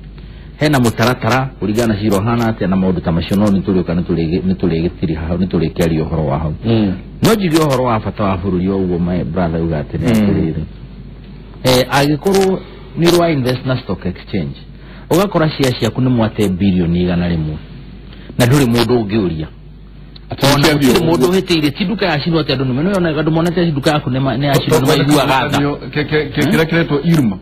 Hena mũtaratara kũringana na cira ũhana atĩa na maũndũ ta macio no nĩtũrĩũka nĩtũrĩgĩtiri hau nĩtũrĩkĩaria ũhoro wa hau. No njuge ũhoro wa bata wa bũrũri o ũguo my brother uga atĩrĩrĩ. Angĩkorwo nĩ ũrĩ wa invest na stock exchange ũgakora share ciaku nĩ mwate bilioni 100 na ndũrĩ mũndũ ũngĩũria. Ona gũtirĩ mũndũ ũhĩtĩire ti nduka yacinwo atĩ andũ nĩyonaga andũ monete nduka yaku nĩ yacinwo nĩ maiguaga tha. Kĩrĩa kĩretwo Irma.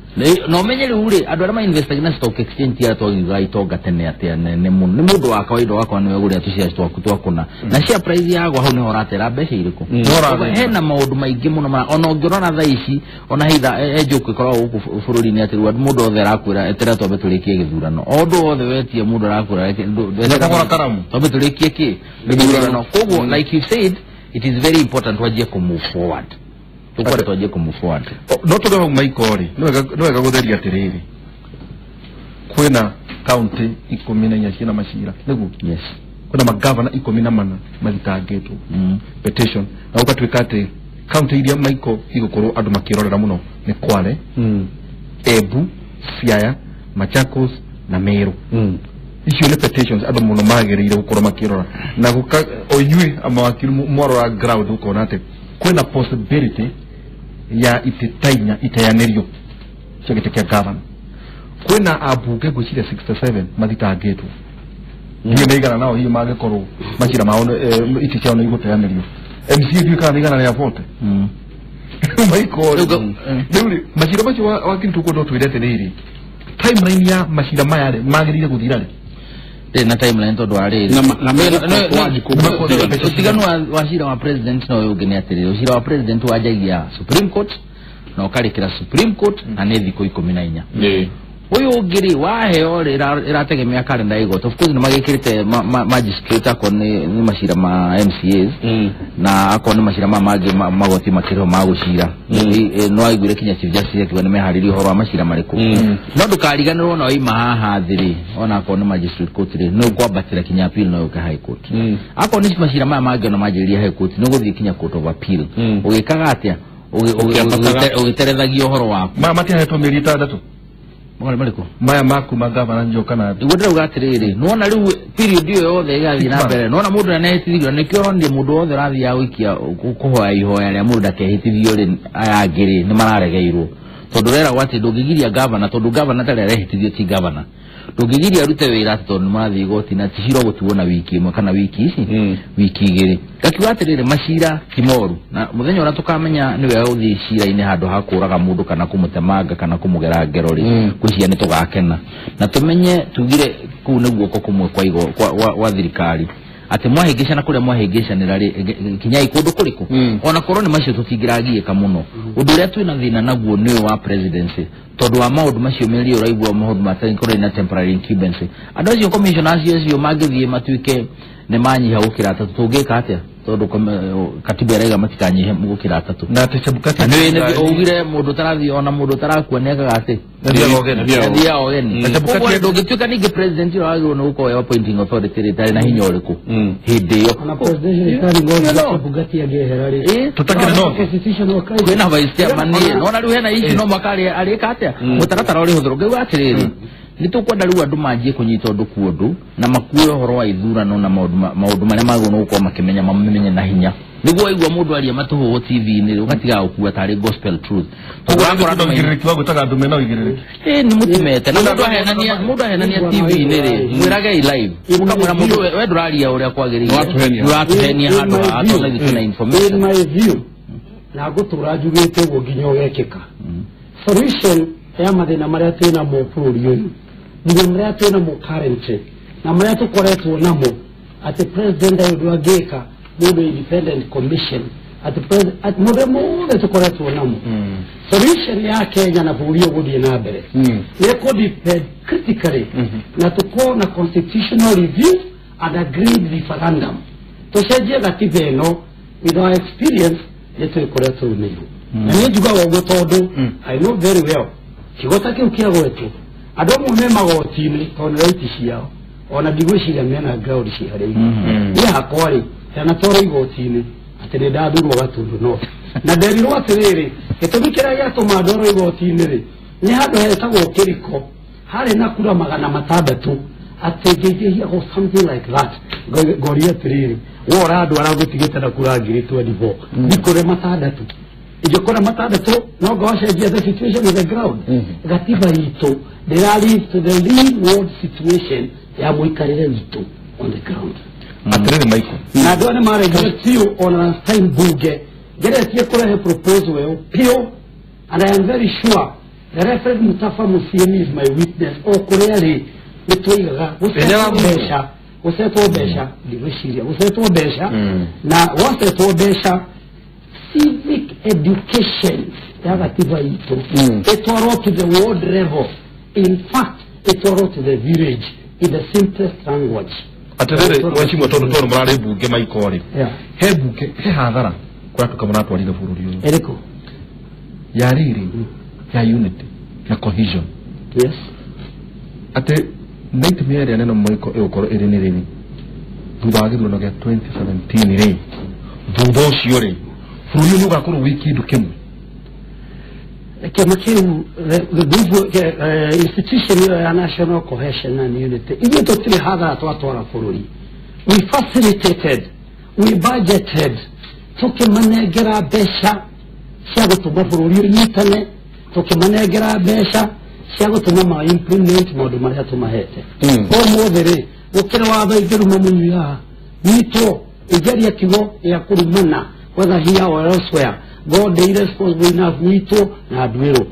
Na ũmenye rĩu rĩ andũ arĩa mainvestagia na stock exchange ti arĩa twagiugaga itonga tene atĩ nene mũno. Nĩ mũndũ wa kawaida ũgakora nĩwe ũgũrĩra tũshare twaku twa kũna. Na share price yagwa hau nĩho ũratera mbeca irĩkũ. Hena maũndũ maingĩ mũno ona ũngĩrora thaa ici ona hitha njũkũ ĩkoragwo gũkũ bũrũri-inĩ atĩ rĩu mũndũ othe arakwĩra eterera twambe tũrĩkie gĩthurano. O ũndũ wothe wetie mũndũ arakwĩra twambe tũrĩkie kĩ gĩthurano. Koguo like you said it is very important twanjie kũ move forward. Tukwenda twanjie kũ move forward. No tũrĩ hau Mike rĩ nĩ wega gũtheria atĩrĩrĩ kwĩna county 14 ciĩna macira nĩguo. Yes. Kwĩna magavana 14 mathitangĩtwo petition na gũgatuĩka atĩ county iria Mike igũkorwo andũ makĩrorera mũno nĩ Kwale, Embu, Siaya, Machakos na Meru. Icio nĩ petitions andũ mũno magĩrĩire gũkorwo makĩrora na o inyuĩ mawakiri mwarora ground ũkona atĩ kwĩna possibility ya itĩ ta inya iteanĩrio cia gĩtĩ kĩa governor. Kwĩna ambunge ngwĩciria 67 mathitangĩtwo ndiũĩ nĩ igana nao hihi mangĩkorwo macira mao itĩ ciao nĩ igũteanĩrio. MCA ndiũĩ kana nĩ igana rĩa 40. Mike rĩu rĩ macira macio wakiri tũkwenda ũtwĩre atĩrĩrĩ timeline ya macira maya rĩ magĩrĩire gũthira rĩ na timeline tondũ wa rĩrĩ ũtiganu wa cira wa president na ũyũ ũngĩ nĩ atĩrĩrĩ ũcira wa president wanjagia Supreme Court na ũkarĩkĩra Supreme Court na nĩ thikũ 14. Ũyũ ũngĩ rĩ waheo rĩ ĩrategemea kalenda ya igoti. Of course nĩ magĩkĩrĩte magistrate akorwo nĩ macira ma MCAs na akorwo nĩ macira ma mangĩ magoti makĩrĩho ma gũcira. No aiguire kinya Chief Justice akiuga nĩ meharĩirie ũhoro wa macira marĩkũ. No ndũkariganĩrwo na waima haha thĩ rĩ ona akorwo nĩ magistrate court rĩ nĩ ũkwambatĩra kinya appeal no yũke high court. Akorwo nĩ macira maya mangĩ ona manjĩrĩria high court nĩ ũgũthiĩ kinya court of appeal. Ũgĩkaga atĩa? Ũgĩterethagia ũhoro waku. Maya matiahetwo mĩeri 6. Marĩkũ? Maya maku magavana Njoka na nĩguo ndĩrauga atĩrĩrĩ nĩwona rĩu period ĩyo yothe ĩgathiĩ na mbere nĩwona mũndũ nĩahĩtithio nĩkĩo ũronire mũndũ wothe ũrathiaga gũikia kũhoya ihoya rĩa mũndũ ndakehĩtithio rĩ aya angĩ rĩ nĩ mararegeirwo tondũ ũreragwo atĩ ndũngĩgiria gavana tondũ gavana ndarĩ arehĩtithio ti gavana ndũngĩgiria arute wĩra atĩ tondũ nĩmarathiĩ igoti na ti cira ũgũtuo na wiki ĩmwe kana wiki ici wiki igĩrĩ. Ngakiuga atĩrĩrĩ macira ti moru na mũthenya ũrĩa tũkamenya nĩ wega gũthiĩ cira-inĩ handũ ha kũraga mũndũ kana kũmũtemanga kana kũmũgera ngero rĩ ngwĩciria nĩ tũgakena na tũmenye tugire kũu nĩ guoko kũmwe kwa thirikari atĩ mwahĩngĩcana kũrĩa mwahĩngĩcanĩra rĩ kinyai kũndũ kũrĩkũ ona korwo nĩ macio tũtingĩragiĩka mũno. Ũndũ ũrĩa twĩna thĩna naguo nĩ ũyũ wa presidency tondũ wa maũndũ macio merĩ ũraigua maũndũ ma korwo na temporary incumbency andũ acio commissioners acio mangĩthiĩ matuĩke nĩ manyiha gũkĩra atatũ tũngĩka atĩa tondũ katiba ĩraiga matikanyihe gũkĩra atatũ. Na atĩ Chebukati nĩ ũugire mũndũ ũtarathiĩ ona mũndũ ũtarakua nĩ ekaga atĩ nĩathiaga ũgeni. Koguo ndũngĩtuĩka ningĩ president ũrĩa wagĩrĩirwo nĩ gũkorwo e appointing authority rĩ ndarĩ na hinya ũrĩkũ hĩndĩ ĩyo. Ona president ĩtarĩ ngothi Chebukati angĩehera rĩ tũtakĩrĩ no kwĩna vice chairman nĩ nona rĩu hena ici no mwaka arĩka atĩa mũtaratara ũrĩ hũthũrũ. Ngauga atĩrĩrĩ nĩ tũkwenda rĩu andũ manjie kũnyita ũndũ ku ũndũ na makue ũhoro wa ithurano na maũndũ marĩa magĩrĩirwo nĩ gũkorwo makĩmenya mamamenye na hinya nĩguo waigua mũndũ aria matũhũhũ TV-inĩ ũgatigaga gũkua tarĩ gospel truth. Koguo ũrakora andũ ũigĩrĩrĩki wa gwĩtaga andũ mena ũigĩrĩrĩki. Nĩ mũtimete na mũndũ ahenania TV-inĩ rĩ mwĩragei live mũkamwĩra mũndũ we ndũraria ũrĩa kwagĩrĩire nĩũratũhenia handũ haha tondũ ithuĩ twĩna information. In my view na ngũtũra njugĩte ũguo nginya ũgekĩka solution ya mathĩna marĩa twĩnamo bũrũri ũyũ mathĩna marĩa twĩnamo currently na marĩa tũkoretwo namo atĩ president ũndũ angĩka mũndũ independent commission atĩ mũndũ mothe tũkoretwo namo. Solution ya Kenya na bũrũri ũgũthiĩ na mbere nĩ kũ depend critically na tũkorwo na constitutional review and agreed referendum. Tũcenjie gatiba ĩno with our experience nĩ twĩkoretwo nayo. Na niĩ njugaga ũguo tondũ I know very well kigo ta kĩu kĩagwetwo andũ amwe me magoti-inĩ tondũ nĩ right ciao ona ndigwĩciria mena ground ciharĩirie. Niĩ hakwa rĩ ndanatwarwo igoti-inĩ atĩ nĩ ndathurwo Gatundu North na nderirwo atĩrĩrĩ gĩtũmi kĩrĩa gĩatũma ndwarwo igoti-inĩ rĩ nĩ handũ hetagwo Kĩriko harĩ na kura 600 atĩ ngĩingĩhia or something like that. Ngoria atĩrĩrĩ we ũrandwara gũtigĩte na kura 2024 ndikũre 600 ingĩkora 600 no ngacenjia the situation on the ground. Gatiba itũ ndĩra lead to the real world situation ya mũikarĩre witũ on the ground. Atĩrĩrĩ Michael, na andũ aya nĩmaregire biũ ona last time bunge ngeretie kũrehe proposal ĩyo biũ, and I am very sure the Reverend Mutafa Musiemi is my witness. O kũrĩa rĩ nĩ twaigaga gũcetwo mbeca ndigwĩciria gũcetwo mbeca na gwacetwo mbeca civic education ya gatiba itũ ĩtwarwo to the world level, in fact ĩtwarwo to the village in the simplest language. Atĩrĩrĩ mwecimwe tondũ mũrarĩ mbunge Michael rĩ he mbunge he hathara kũratuka mũratwarire bũrũri ũyũ ĩrĩkũ ya rĩrĩ ya unity na cohesion. Yes, atĩ nightmare ĩrĩa nene Michael ĩgũkorwo ĩrĩ nĩ rĩrĩ thutha wa gĩthurano gĩa 2017 rĩ thutha ũcio rĩ bũrũri ũyũ nĩũgakorwo wĩ kĩndũ kĩmwe. Kĩama kĩu institution ĩyo ya national cohesion and unity ithuĩ tũtirĩ hathara twatwara bũrũri. We facilitated, we budgeted, tũkĩmanengera mbeca cia gũtũma bũrũri ũnyitane, tũkĩmanengera mbeca cia gũtũma ma implement maũndũ marĩa tũmahete. Ũmũthĩ rĩ gũkĩrĩ watho ingĩruma mũnyui haha nyitwo ingĩaria kiugo gĩa kũrumana whether here or elsewhere God is responsible enough witũ na nduĩrwo.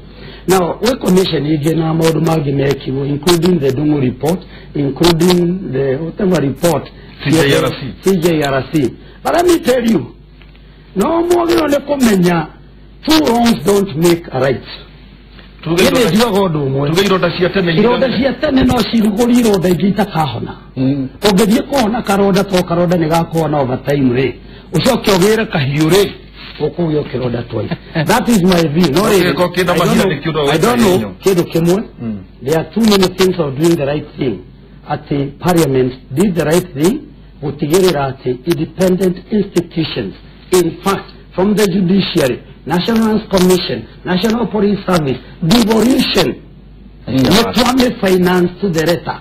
Now we commission ingĩ na maũndũ mangĩ mekirwo including the Dungu report, including the whatever report CJRC. But let me tell you, no mwagĩrĩirwo nĩ kũmenya two wrongs don't make a right. Tuge njugaga ũndũ ũmwe, tuge ironda cia tene, ironda cia tene no cirugũrie ironda ingĩ itakahona. Ũngĩthiĩ kũhona karonda to karonda nĩ gakũhona over time rĩ ũcoke ũgĩre kahiũ rĩ ũkũgĩa ũkĩronda twice. That is my view. No rĩrĩ, I don't know kĩndũ kĩmwe. There are too many things of doing the right thing. Atĩ parliament did the right thing gũtigĩrĩra atĩ independent institutions, in fact from the judiciary, National Lands Commission, National Police Service, devolution, nĩ twame finance to the letter.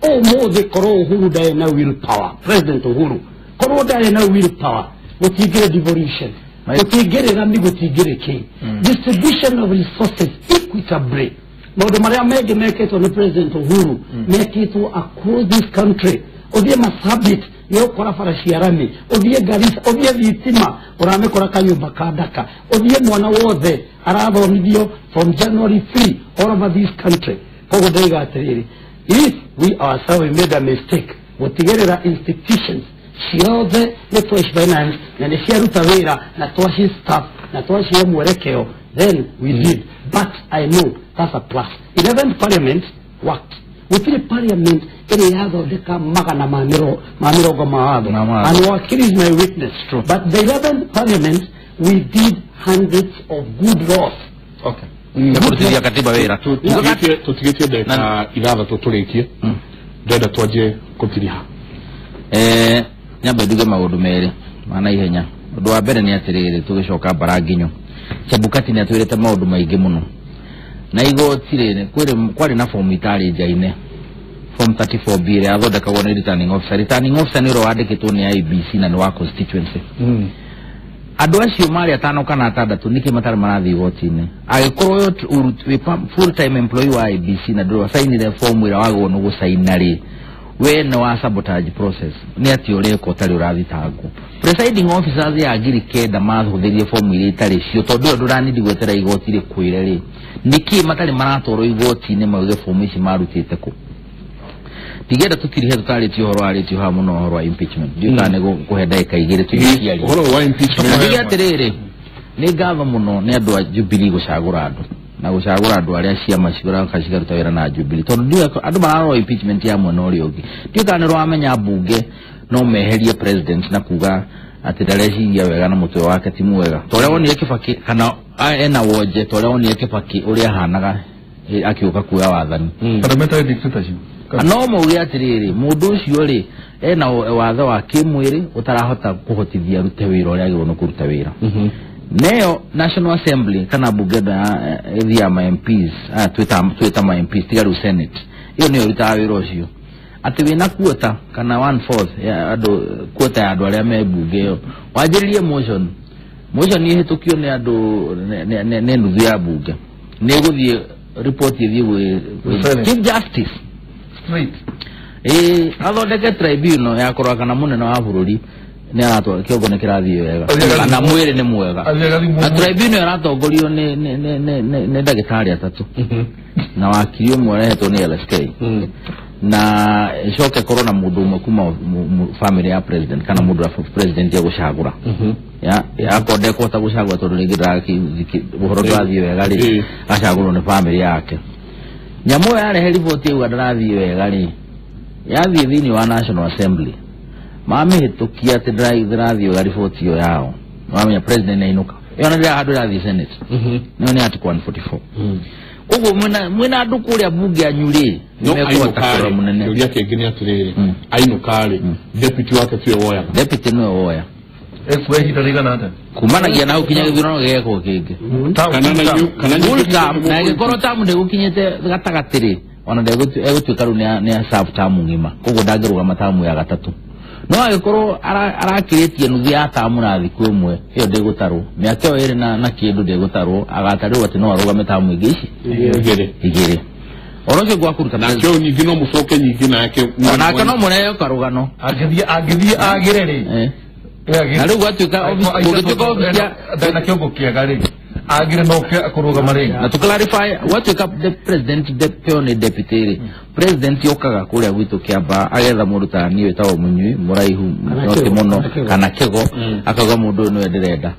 Ũmũthĩ korwo Uhuru ndarĩ na will power, President Uhuru korwo ndarĩ na will power gũtingĩrĩ devolution, gũtingĩrĩ rami, gũtingĩrĩ kĩ. Distribution of resources equitably, maũndũ marĩa mengĩ mekĩtwo nĩ President Uhuru mekĩtwo across this country. Ũthiĩ Marsabit nĩ ũkora bara cia rami, ũthiĩ Garissa, ũthiĩ thitima ũramĩkora kanyũmba ka Ndaka, ũthiĩ mwana wothe arathomithio from January 3 all over this country. Koguo ndaiga atĩrĩrĩ, if we ourselves we made a mistake gũtigĩrĩra institutions ciothe nĩ twaci finance na nĩ ciaruta wĩra na twaci staff na twacihe mwerekeo, then we did. But I know that's a plus. 11th parliament worked. Gũtirĩ parliament ĩrĩ yathondeka magana ma mĩrongo ma watho, and Wakili is my witness. But the 11th parliament we did hundreds of good laws. Okay. Kũrutithia katiba wĩra. Tũtigĩtie ndagĩka 6 tũrĩkie, ndĩrenda twanjie kũtiriha. Nyambe nduge maũndũ merĩ ma naihenya. Ũndũ wa mbere nĩ atĩrĩrĩ, tũgĩcoka mbara nginyo, Chebukati nĩ atwĩrĩte maũndũ maingĩ mũno na igoti rĩ kwarĩ na form itarĩ njaine, form 34B ĩrĩa yathondekagwo nĩ returning officer. Returning officer nĩ ũrĩa wandĩkĩtwo nĩ IEBC na nĩ wa constituency. Andũ acio marĩ 5 kana 6 nĩkĩ matarĩ marathiĩ igoti-inĩ? Angĩkorwo wĩ full time employee wa IEBC na ndũrĩ wacainire form ĩrĩa wagĩrĩirwo nĩ gũcaina rĩ, we nĩ wa sabotage process, nĩ atĩ ũreka ũtarĩ ũrathitangwo. Presiding officers ya 9,000 mahũthĩrire form iria itarĩ cio tondũ ĩyo ndũranindi gwetera igoti rĩkwĩre rĩ, nĩkĩ matarĩ maratwarwo igoti-inĩ mauge form ici marutĩte kũ? Ndigenda tutirihe tutarĩtie ũhoro warĩtio haha mũno ũhoro wa impeachment. Ndiũĩ kana nĩ gũkũhe ndagĩka igĩrĩ tũigĩciarie. Ũhoro wa impeachment. Ndige atĩrĩrĩ, nĩ ngatho mũno nĩ andũ a Jubilee gũcagũra andũ na gũcagũra andũ arĩa ciama ciroka cikaruta wĩra na Jubilee, tondũ ndiũĩ andũ mararora impeachment ya mwena ũrĩa ũngĩ. Ndiũĩ kana nĩ ũramenya mbunge no meherie president na kuga atĩ ndareciria wega na mũtwe wake ti mwega, ta ũrĩa wonire Kibaki kana ena wonje, ta ũrĩa wonire Kibaki ũrĩa ahanaga akĩũka kuoya wathani. Parliamentary dictatorship. No mauge atĩrĩrĩ, mũndũ ũcio rĩ ena watho wa kĩmwĩrĩ ũtarahota kũhotithia arute wĩra ũrĩa agĩrĩirwo nĩ kũruta wĩra. Neyo National Assembly kana bunge ĩthiaga ma MPs, twĩta ma MPs tiga rĩu Senate, ĩyo nĩyo ĩrutaga wĩra ũcio. Atĩ wĩna quota kana 1/4 ya andũ, quota ya andũ arĩa me bunge ĩyo, wanjĩrĩrie motion ĩhĩtũkio nĩ andũ nĩ nuthu ya bunge, nĩ ĩgũthiĩ report ĩthiĩ gwĩ Chief Justice straight athondeke tribunal ya kũrora kana mũnene wa bũrũri nĩ aratwara kĩongo nĩ kĩrathiĩ wega kana mwĩrĩ nĩ mwega. Na tribunal ĩratongorio nĩ ndagĩtarĩ atatũ na wakiri ũmwe ũrehetwo nĩ LSK, na ĩcoke ĩkorwo na mũndũ ũmwe kuma family ya president kana mũndũ wa president ya gũcagũra. Ya akorwo ndekũhota gũcagũra tondũ rĩngĩ ũhoro ndũrathiĩ wega rĩ, acagũrwo nĩ family yake. Nyamũ ĩyo yarehe riboti ĩuga ndĩrathiĩ wega rĩ, yathiĩ thĩinĩ wa National Assembly mamĩhĩtũkia atĩ ndĩrathiĩ wega riboti ĩyo yao, wamenya president nĩainũka. Ĩyo nĩ handũ ĩrathiĩ Senate, nĩyo nĩ article 144. Koguo mwĩna andũ kũrĩa bunge yanyu rĩ, nĩmekũhota kũrora mũnene. Kĩũria kĩngĩ nĩ atĩrĩrĩ, ainũka rĩ, deputy wake tiwe woyaga? Deputy nĩwe woya. Ekuoya ihinda rĩigana atĩa? Kumanagia na hau kinya gĩthurano gĩgekwo kĩngĩ. Na ĩngĩkorwo tamu ndĩgũkinyĩte gatagatĩ rĩ, ona egũtuĩka rĩu nĩ serve tamu ng'ima, koguo ndangĩrũgama tamu ya gatatũ. No angĩkorwo arakĩrĩtie nuthu ya tamu na thikũ ĩmwe, ĩyo ndĩgũtarwo. Mĩaka ĩyo ĩrĩ na kĩndũ ndĩgũtarwo, agatarĩrwo atĩ no arũgame tamu ĩngĩ ici igĩrĩ. Oro ũcio gwa kũruta nake ũyũ ningĩ no mũcoke nyingĩ nake, onake no mũneo karũgano angĩthiĩ agĩre rĩ, na rĩu gwatuĩka gũgĩtuĩka office ya na kĩongo kĩega rĩ, agĩre no kũrũgama rĩngĩ. Na to clarify, gwatuĩka the president peo nĩ deputy rĩ, president okaga kũrĩa gwitũ Kĩambaa agetha mũndũ ta niĩ wĩtagwo Mũnyui, mũraihu noti mũno kana Kĩgo, akauga mũndũ ũyũ nĩwe ndĩrenda,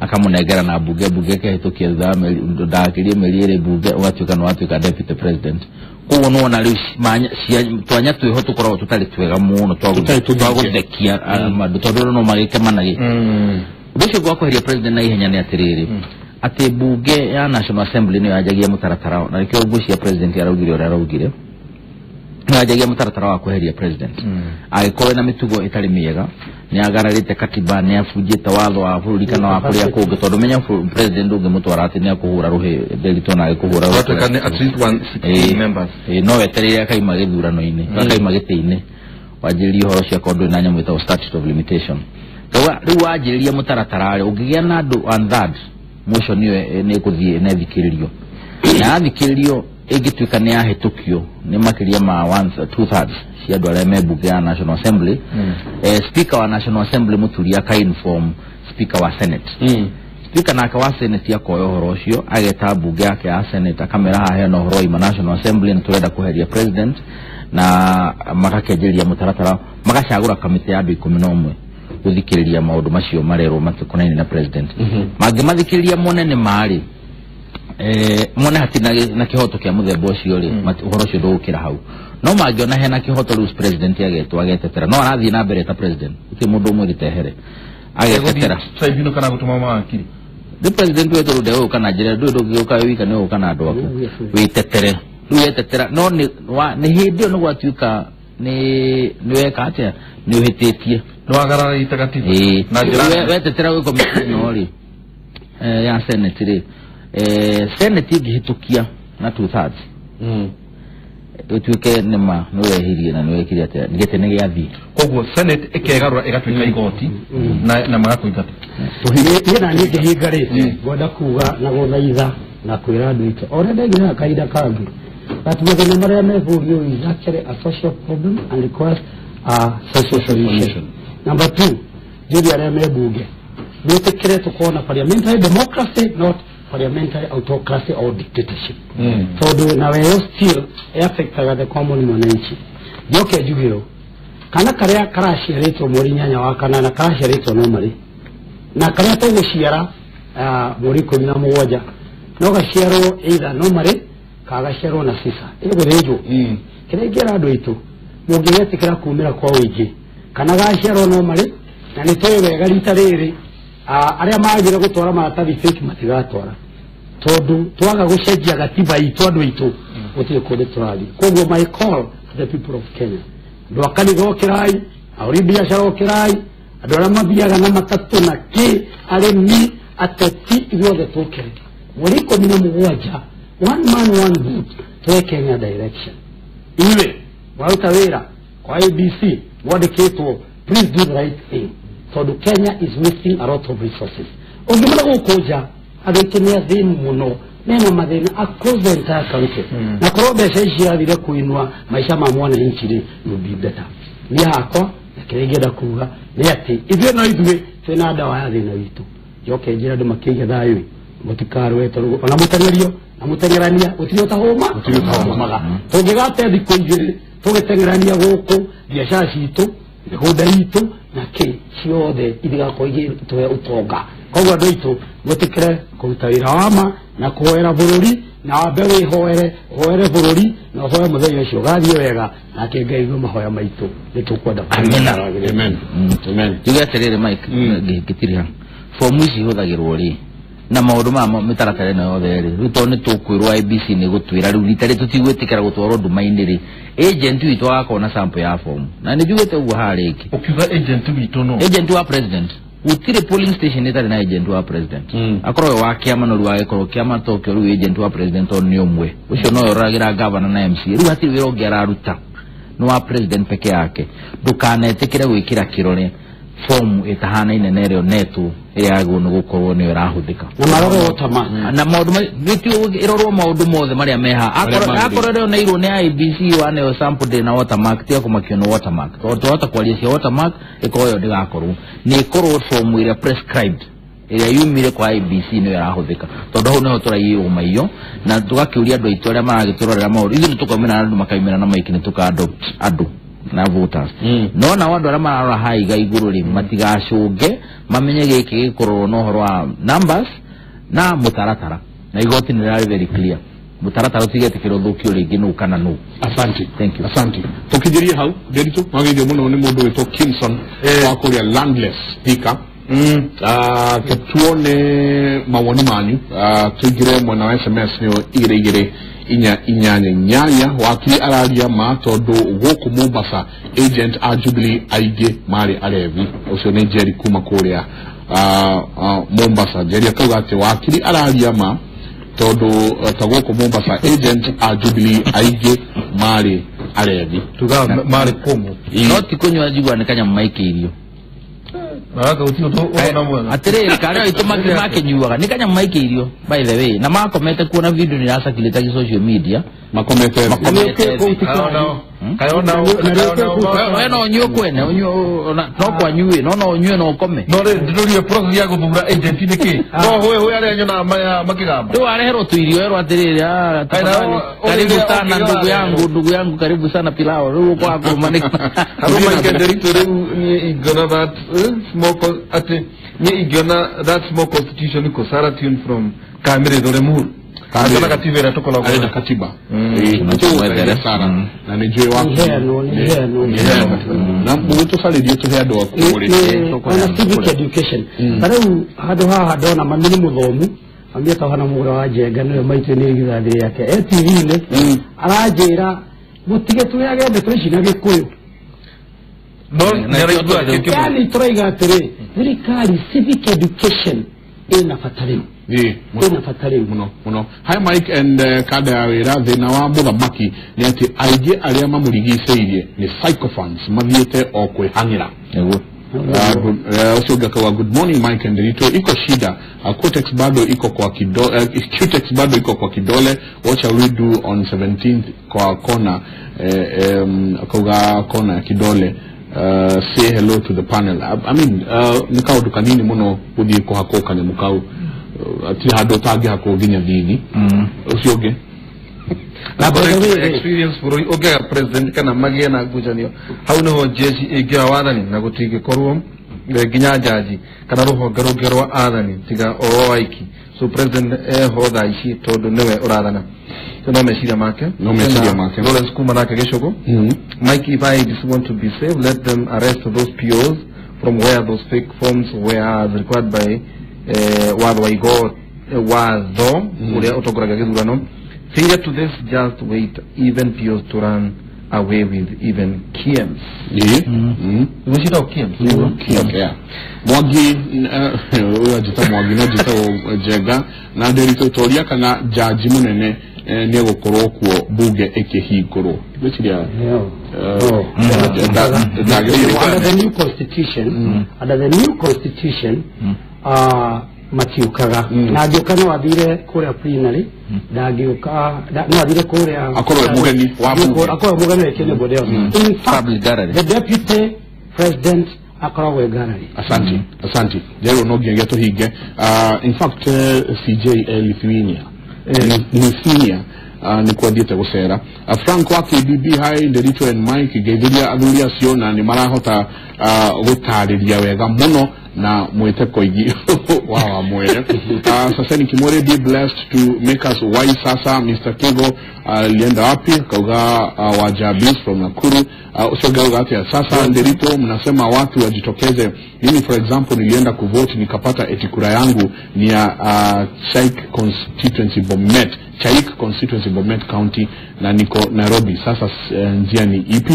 akamũnengera na bunge, bunge ĩkahĩtũkia thutha wa ndagakĩrie mĩeri ĩrĩ bunge ũgatuĩka nĩ watuĩka deputy president. Koguo nĩwona rĩu twanya twĩho tũkoragwo tũtarĩ twega mũno twa gũthekia andũ, tondũ no magĩkemanagie. Ũndũ ũcio gwa kweheria president na ihenya nĩ atĩrĩrĩ, atĩ bunge ya National Assembly nĩyo yanjagia mũtaratara, na nĩkĩo ngwĩciria president araugire ũrĩa araugire, nĩyo yanjagia mũtaratara wa kweheria president. Angĩkorwo ena mĩtugo ĩtarĩ mĩega, nĩ agararĩte katiba, nĩ abunjĩte watho wa bũrũri kana wa kũrĩa kũngĩ, tondũ menya president ndũngĩmũtwara atĩ nĩ akũhũra rũhĩ Nderitu na agĩkũhũra rũhĩ, no wetereire akaima gĩthurano-inĩ, akaima gĩtĩ-inĩ, wanjĩrĩrie ũhoro ũcio akorwo ndũrĩ na nyamũ ĩtagwo statute of limitation. Rĩu wanjĩrĩria mũtaratara rĩ, ũngĩgĩa na andũ one third, motion ĩyo nĩ ĩgũthiĩ na ĩthikĩrĩrio, na yathikĩrĩrio ĩngĩtuĩka nĩ yahĩtũkio nĩ makĩria ma 2/3 cia andũ arĩa me bunge ya National Assembly, speaker wa National Assembly Mũturi aka-inform speaker wa Senate. Speaker nake wa Senate akoya ũhoro ũcio, ageta bunge yake ya Senate akamera haha hena ũhoro waima National Assembly nĩ tũrenda kũheria president, na magakenjeria mũtaratara, magacagũra kamĩtĩ ya andũ 11 gũthikĩrĩria maũndũ macio marerwo matikonainie na president. Mangĩmathikĩrĩria mone nĩ marĩ mone hatirĩ na kĩhoto kĩa mũthemba ũcio rĩ, ũhoro ũcio ndũgũkĩra hau. No mangĩona hena kĩhoto rĩu president agetwo agetetera, no arathiĩ na mbere ta president, gũtirĩ mũndũ ũmwĩrĩte ehere, agetetera tribunal kana gũtũma mawakiri. Rĩu president wetũ rĩu ndegũka na njĩra, ndũĩ ndũngĩũka wĩ wika, nĩ ũgũka na andũ aku wĩtetere. Rĩu wetetera, no nĩ hĩndĩ ĩyo nĩ gwatuĩka nĩ weka atĩa, nĩ ũhĩtĩtie, nĩ wagararĩte katiba na njĩra wetetera gwĩ komiti ĩno rĩ ya Senate rĩ, Senate ĩngĩhĩtũkia na 2/3 ĩtuĩke nĩ ma nĩ wehirie na nĩ wekire atĩa, gĩtĩ nĩ gĩathiĩ. Koguo Senate ĩkegarũra ĩgatuĩka igoti na magakũingata. Niĩ na niĩ ngĩhinga rĩ, ngwenda kuga na gũthaitha na kwĩra andũ aitũ o ũrĩa ndegire kahinda kangĩ, that mathĩna marĩa me bũrũri ũyũ is actually a social problem and requires a social solution. Number 2, njũria arĩa me bunge mwĩtĩkĩre tũkorwo na parliamentary democracy, not parliamentary autocracy or dictatorship. Tondũ na weyo still affectaga the common mwananchi. Njoke njuge ũũ, kana karĩa karaciarĩtwo mweri 8 wa kanana karaciarĩtwo normally, na karĩa tũgũciara mweri 17 no gaciarwo either normally kana gaciarwo na sisa ĩgũthĩnjwo. Kĩrĩa ingĩra andũ aitũ, mũngĩgetĩkĩra kumĩra kwa ũingĩ kana gaciarwo normally, na nĩ tũĩ wega rita rĩrĩ arĩa magire gũtwara maratathi fake matigatwara, tondũ twaga gũcenjia gatiba itũ andũ aitũ gũtirĩ kũndũ tũrathiĩ. Koguo my call to the people of Kenya, andũ a kanitha ũkĩrai, ahũri biacara ũkĩrai, andũ arĩa mathiaga na matatũ na kĩ, arĩmi, ateti, ithuothe tũkĩre mweri 17, one man one vote, twe Kenya direction. Inyuĩ mwaruta wĩra kwa ABC mwandĩkĩtwo, please do the right thing, tondũ Kenya is wasting a lot of resources. Ũngĩmona gũkũ nja andũ aitũ nĩ athĩni mũno, mena mathĩna across the entire country, na korwo mbeca ici ciathire kũinua maica ma mwananchi rĩ, would be better. Niĩ hakwa na kĩrĩa ingĩenda kuga nĩ atĩ ithuĩ no ithuĩ twĩna ndawa ya thĩna witũ. Njoke njĩre andũ makĩige thayũ, mũtikarũe, tondũ ona mũteng'erio na mũteng'erania gũtirĩ ũtahũma, ũtahũmaga. Tũngĩgate thikũ 2 tũgĩteng'erania gũkũ, biacara citũ, mĩgũnda itũ na kĩ ciothe ithigakorwo igĩtũhe ũtonga. Koguo andũ aitũ mwĩtĩkĩre kũruta wĩra wa ma na kũhoera bũrũri, na wambe wĩhoere, ũhoere bũrũri na ũhoe mũthenya ũcio ũgathiĩ wega, nake Ngai aigue mahoya maitũ. Nĩ tũkwenda. Amina. Amen. Amen. Njuge atĩrĩrĩ Mike, ngĩtiriha fomu ici ihũthagĩrwo rĩ na maũndũ ma mĩtaratara ĩno yothe rĩ, rĩu tondũ nĩ tũkwĩrwo IEBC nĩ gũtwĩra rĩu rita rĩ tũtigwĩtĩkĩra gũtwarwo nduma-inĩ rĩ, agent witũ agakorwo na sample ya fomu, na nĩ njugĩte ũguo haha rĩngĩ. Ũkiuga agent witũ no agent wa president, gũtirĩ polling station ĩtarĩ na agent wa president. Akorwo we wa kĩama no rĩu agĩkorwo kĩama tokĩo rĩu agent wa president tondũ nĩ ũmwe ũcio no ũroragĩra governor na MCA, rĩu hatirĩ wĩra ũngĩ araruta, nĩ wa president peke yake. Ndũkanetĩkĩre gwĩkĩra kĩrore fomu ĩtahanaine na ĩrĩa ũnetwo ĩrĩa yagĩrĩirwo nĩ gũkorwo nĩyo ĩrahũthĩka, na marore watermark na maũndũ ĩrorwo maũndũ mothe marĩa meha. Akorwo ĩrĩa ũneirwo nĩ IEBC waneo sample ndĩrĩ na watermark, tiga kũmakio nĩ watermark, tondũ twahota kwaria cia watermark ĩkorwo ĩyo ndĩgakorwo nĩ ĩkorwo fomu ĩrĩa prescribed ĩrĩa yumire kwa IEBC nĩyo ĩrahũthĩka, tondũ hau nĩho tũraiyĩrwo maiyo na tũgakĩũria andũ aitũ arĩa maragĩtũrorera maũndũ. Ithuĩ nĩ tũkaumĩra na andũ makaumĩra na maiki, nĩ tũka adopt andũ na voters, no nao andũ arĩa mararora haha iga igũrũ rĩ matigacũnge, mamenye gĩkĩ gĩkũrorwo na ũhoro wa numbers na mũtaratara, na igoti nĩ rĩrarĩ very clear, mũtaratara ũtigetĩkĩrwo ũthũkio rĩngĩ nũ kana nũ. Asante. Thank you. Asante. Tukijirie hau Nderitu mageithio mũno nĩ mũndũ wĩtwo Kimson wa kũrĩa Landless Thika. Ke tuone mawoni manyu, tũingĩre mwena wa SMS nĩyo 2 2 4 8 8. Wakiri araria ma tondũ gũkũ Mombasa agent a Jubilee aingĩ marĩ arevi. Ũcio nĩ Jerry kuma kũrĩa Mombasa. Jerry akauga atĩ wakiri araria ma tondũ ta gũkũ Mombasa agent a Jubilee aingĩ marĩ arevi. Tuga marĩ kũmũ no ti kũnyua njigua nĩ kanyamũ maikĩirio. Atĩrĩrĩ karĩa aitũ makĩnyuaga nĩ kanyamũ maikĩirio, by the way, na makomete kuona video nĩ ĩracirculate social media, makomete we no ũnyue kwene no kwanyue no no ũnyue no ũkome. No rĩ ndĩrũrie process ya gũthura agent nĩ kĩ? No hwe hwe arĩa nyonaga makĩgamba rĩu areherwo tũirio erwo atĩrĩrĩ, karibu sana ndugu yangu karibu sana pilau, rĩu ũkwaga kũrũma nĩ Harũ Mike Nderitu rĩu niĩ ingĩona that small atĩ niĩ ingĩona that small constitution iko Sarah Tune from Kamĩrĩ Lemuru Kana katiba ĩrĩa tũkoragwo arĩ na katiba nĩtũgũteithia Sara na nĩ njũĩ waku na mũgĩtũcarĩrie tũhe andũ aku ona civic education. Ta rĩu handũ haha ndona mami nĩ mũthomu, mami etagwo na mũgũra wa Njenga, nĩwe maitũ nĩ irigithathi rĩake e TV-inĩ, aranjĩra mũtige twĩage ndeto ici na Gĩkũyũ. Yani tũraiga atĩrĩ, thirikari civic education ĩna bata rĩu. Ĩna bata rĩu mũno mũno. Hi Mike and kada ya wĩra, thĩna wa mũthamaki nĩ atĩ aingĩ arĩa mamũrigicĩirie nĩ sycophants mathiĩte o kwĩhang'ĩra. Ũcio ũngĩ akauga good morning Mike and Rito, iko shida, Cutex bado iko kwa kidole, Cutex bado iko kwa kidole, what shall we do on 17th kwa kona, akauga kona kidole. Say hello to the panel. I mean, nĩ kaũndũ kanini mũno gũthiĩ kũhakwo kanyamũ kau, atirĩ handũ ũtangĩhakwo nginya thithi. Ũcio ũngĩ Na by the way, experience bũrũri ũngĩaga president kana magĩe na ngucanio hau nĩho jeshi ĩngĩoya wathani na gũtingĩkorwo nginya jaji kana rũhonge rũngĩ rwa athani tiga o aiki. So president eho thaa ici tondũ nĩwe ũrathana. No meciria make. No meciria make. Lawrence kuma nake Gĩcũgũ. Mike, if I just want to be safe, let them arrest those POs from where those fake forms were as required by watho wa igo watho uria utongoragia githurano. Failure to this, just wait even POs to run away with even KMs. Gwĩciria KMs. Yeah. Mwangi ũyũ anjĩta Mwangi no njĩtagwo Njenga na Nderitu toria kana jaji mũnene nĩ egũkorwo kuo bunge ĩkĩhingũrwo. Gwĩciria under the new constitution, under the new constitution, matiukaga na angĩũka no athire kũrĩa plenary, ndangĩũka no athire kũrĩa akorwo mũgeni wa bunge, akorwo mũgeni wa anybody else. In fact, the deputy president akoragwo gallery. Asante, asante. Rĩu no nginyagia tũhinge. In fact, CJ Lithuania Lithuania nĩ kwathiĩte gũcera. Frank wa KBB, hi Nderitu and Mike, ngeithĩria athuri acio na nĩ marahota gũtarĩria wega mũno na mwĩte koigi wa mwere. Sasa ni Kimore, be blessed to make us wise. Sasa Mr. Kigo alienda wapi? Kauga Wajabis from Nakuru. Ucio gauga atia sasa Nderitu mnasema watu wajitokeze. Mimi for example nilienda kuvote nikapata eti kura yangu ni ya Chaik constituency Bomet, Chaik constituency Bomet County na niko Nairobi. Sasa njia ni EP.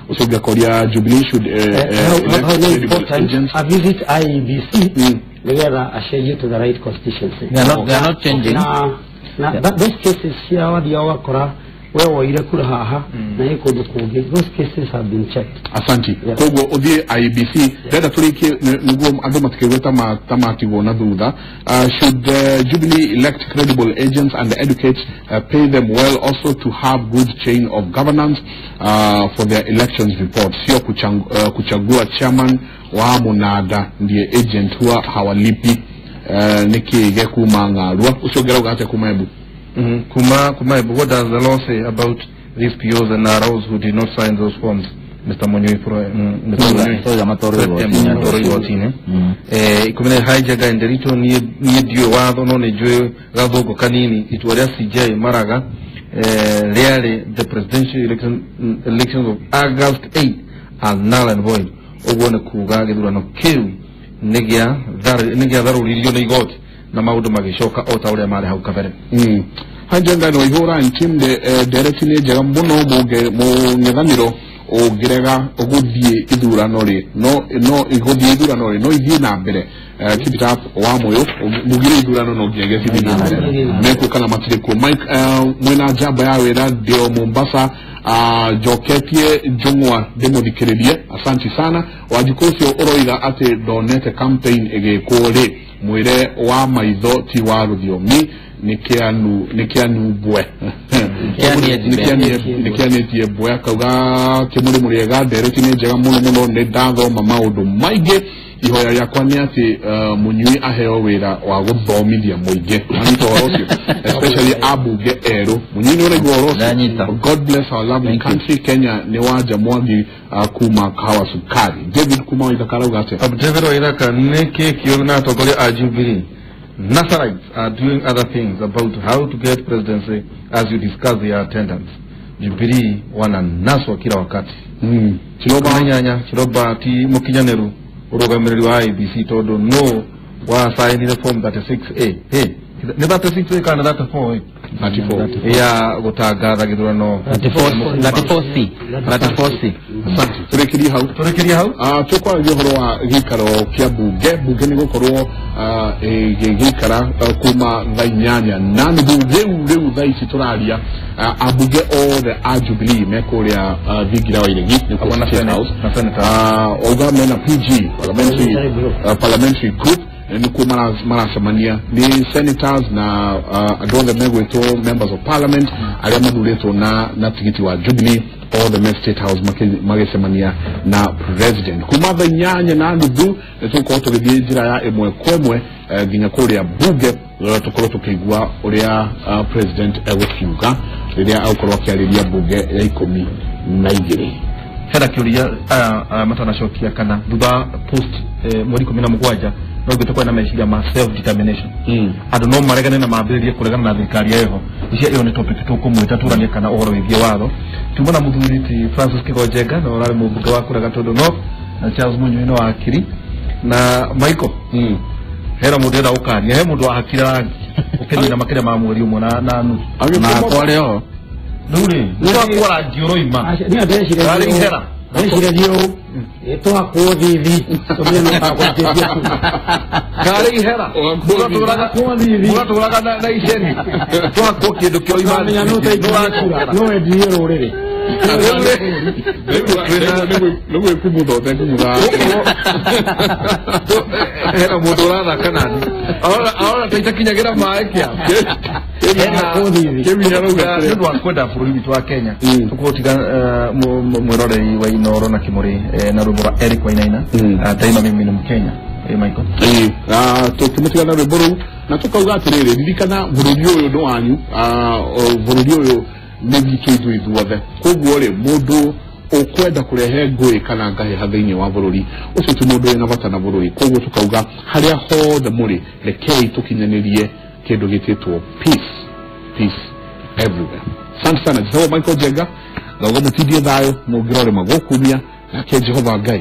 Ucio Korea Jubilee should a visit IEBC nigetha acenjie to the right constituency. They are not changing. Na those cases cia wathiaga ũgakora we woire kura haha na ĩ kũndũ kũngĩ, those cases have been checked. Asante. Koguo ũthiĩ IEBC ndenda tũrĩkie nĩguo andũ matikaigue ta matigwo na thutha. Should Jubilee elect credible agents and educate, pay them well also to have good chain of governance for their elections report, sio kuchagua chairman wa munada ndiye agent huwa hawalipi. Nĩkĩ kuma ng'arua ũcio ũngĩrauga atĩa kuma Embu? Kuma Embu, what does the law say about these POs and ROs who did not sign those forms? Mr. Munyui igoti-inĩ. Ikũmi na hi Njenga Nderitu, niĩ ndiũĩ watho no nĩ njũĩ gathũngũ kanini. Itua rĩa CJ Maraga rĩarĩ the presidential elections of August 8 are null and void. Ũguo nĩ kuga gĩthurano kĩu nĩ gĩatharũririo nĩ igoti na maũndũ magĩcoka o ta ũrĩa marĩ hau kabere. Njenga no ihũra team ndereti nĩ njega mũno mũng'ethanĩro ũngĩrega gũthiĩ ithurano rĩ no igũthiĩ ithurano rĩ no ithiĩ na mbere. Keep it up wa moyo mugire ithurano no nginyagia cithiĩ na mbere mekuo kana matirĩ kuo. Mike mwĩna njamba ya wĩra ndio Mombasa njoketie njũng'wa ndĩmũthikĩrĩrie. Asante sana. Wanjikũ ũcio ũroiga atĩ ndonete campaign ĩgĩkwo rĩ mwĩre wa maitho ti wa rũthiomi nĩkĩanu mbwe nĩkĩanĩtie mbwe. Akauga kĩmũrĩ mũrĩega ndereti nĩ njega mũno mũno nĩ ndathoma maũndũ maingĩ. Ihoya rĩakwa nĩ atĩ Munyui aheo wĩra wa gũthomithia mũingĩ. Wanyita ũhoro ũcio, especially ambunge erũ. Munyui nĩ ũraigua ũhoro ũcio. God bless our lovely country Kenya. Nĩ wanja Mwangi kuma Kahawa Sukari. David kuma Waithaka arauga atĩa? David Waithaka, nĩkĩ kĩũru na atongoria a Jubilee? Nasarites are doing other things about how to get presidency as you discuss their attendance. Jubilee wananaswa kila wakati. Chiroba nyanya Chiroba ti mũkinyanĩru ũrũgamĩrĩri wa IEBC tondũ no wasainire form 36A. Hey, nĩ 36A kana 34A? 34 ya gũtangatha gĩthurano 34C. 34C. Asante. Tũrĩkĩrie hau. Tũrĩkĩrie hau. Tũkwaragia ũhoro wa gĩikaro kĩa bunge. Bunge nĩ gũkorwo ĩgĩikara kuma thaa 8:30 rĩu thaa ici tũraria. Ambunge othe a Jubilee me kũrĩa thingira wa Iregi nĩkuo State House. Auga mena PG parliamentary group nĩkuo maracemania nĩ senators na andũ othe megwĩtwo members of parliament arĩa mathurĩtwo na tigiti wa Jubilee othe me State House magĩcemania na president kuma thaa 8:30. Nĩtũgũkorwo tũgĩthiĩ njĩra ya ĩmwe kwa ĩmwe nginya kũrĩa bunge tũkorwo tũkĩigua ũrĩa president egũkiuga. rĩrĩa agũkorwo akĩarĩria mbunge ya 12. Hena kĩũria aya matanacokia kana thutha post mweri 17 no ngĩte na meciria ma self determination. Andũ no maregane na mambĩrĩrie kũregana na thirikari ĩyo. Icio ĩyo nĩ topic tũkũmwĩta tũranie kana ũhoro wĩgiĩ watho. Tuma na mũthuri ti Francis Kigonjenga na ũrarĩ mũmbunge wa kũrega tondũ no na Charles Munyui no wakiri na Michael. Hera mũndũ enda gũkaria he mũndũ wahakire rangi ũkĩnina makĩria ma mweri ũmwe na nuthu na kware ho rĩu rĩ nĩwakwo rangi ũroima nĩ ihera ndeciragia ũũ twakwo thithi karĩ ihera mũgatũraga na iceri twakwo kĩndũ kĩoima no wendirie rũrĩrĩ nĩ gwĩkumutha ũtekumutha hena mũndũ ũrathaka nani arona ta itakinyagĩra maĩ kĩa nĩ ũndũ wa kwenda bũrũri witũ wa Kenya tũkũtiga mwĩroreri wa Inooro na Kĩmũrĩ na rwĩmbo rwa Eric Wainaina Daima mimi ni Mkenya. Michael tũkĩmũtiga na rwĩmbo rũu na tũkauga atĩrĩrĩ ririkana bũrũri ũyũ nĩ wanyu, bũrũri ũyũ nĩ witũ ithuĩ ithuothe, koguo rĩ mũndũ ũkwenda kũrehe ngũĩ kana ngahĩha thĩinĩ wa bũrũri ũcio ti mũndũ wĩna bata na bũrũri. Koguo tũkauga harĩa hothe mũrĩ rekei tũkinyanĩrie kĩndũ gĩtĩtwo peace, peace everywhere. Asante sana. Jehova Michael Jenga ngauga mũtindie thayũ mũngĩrorĩma gũkumia nake Jehova Ngai.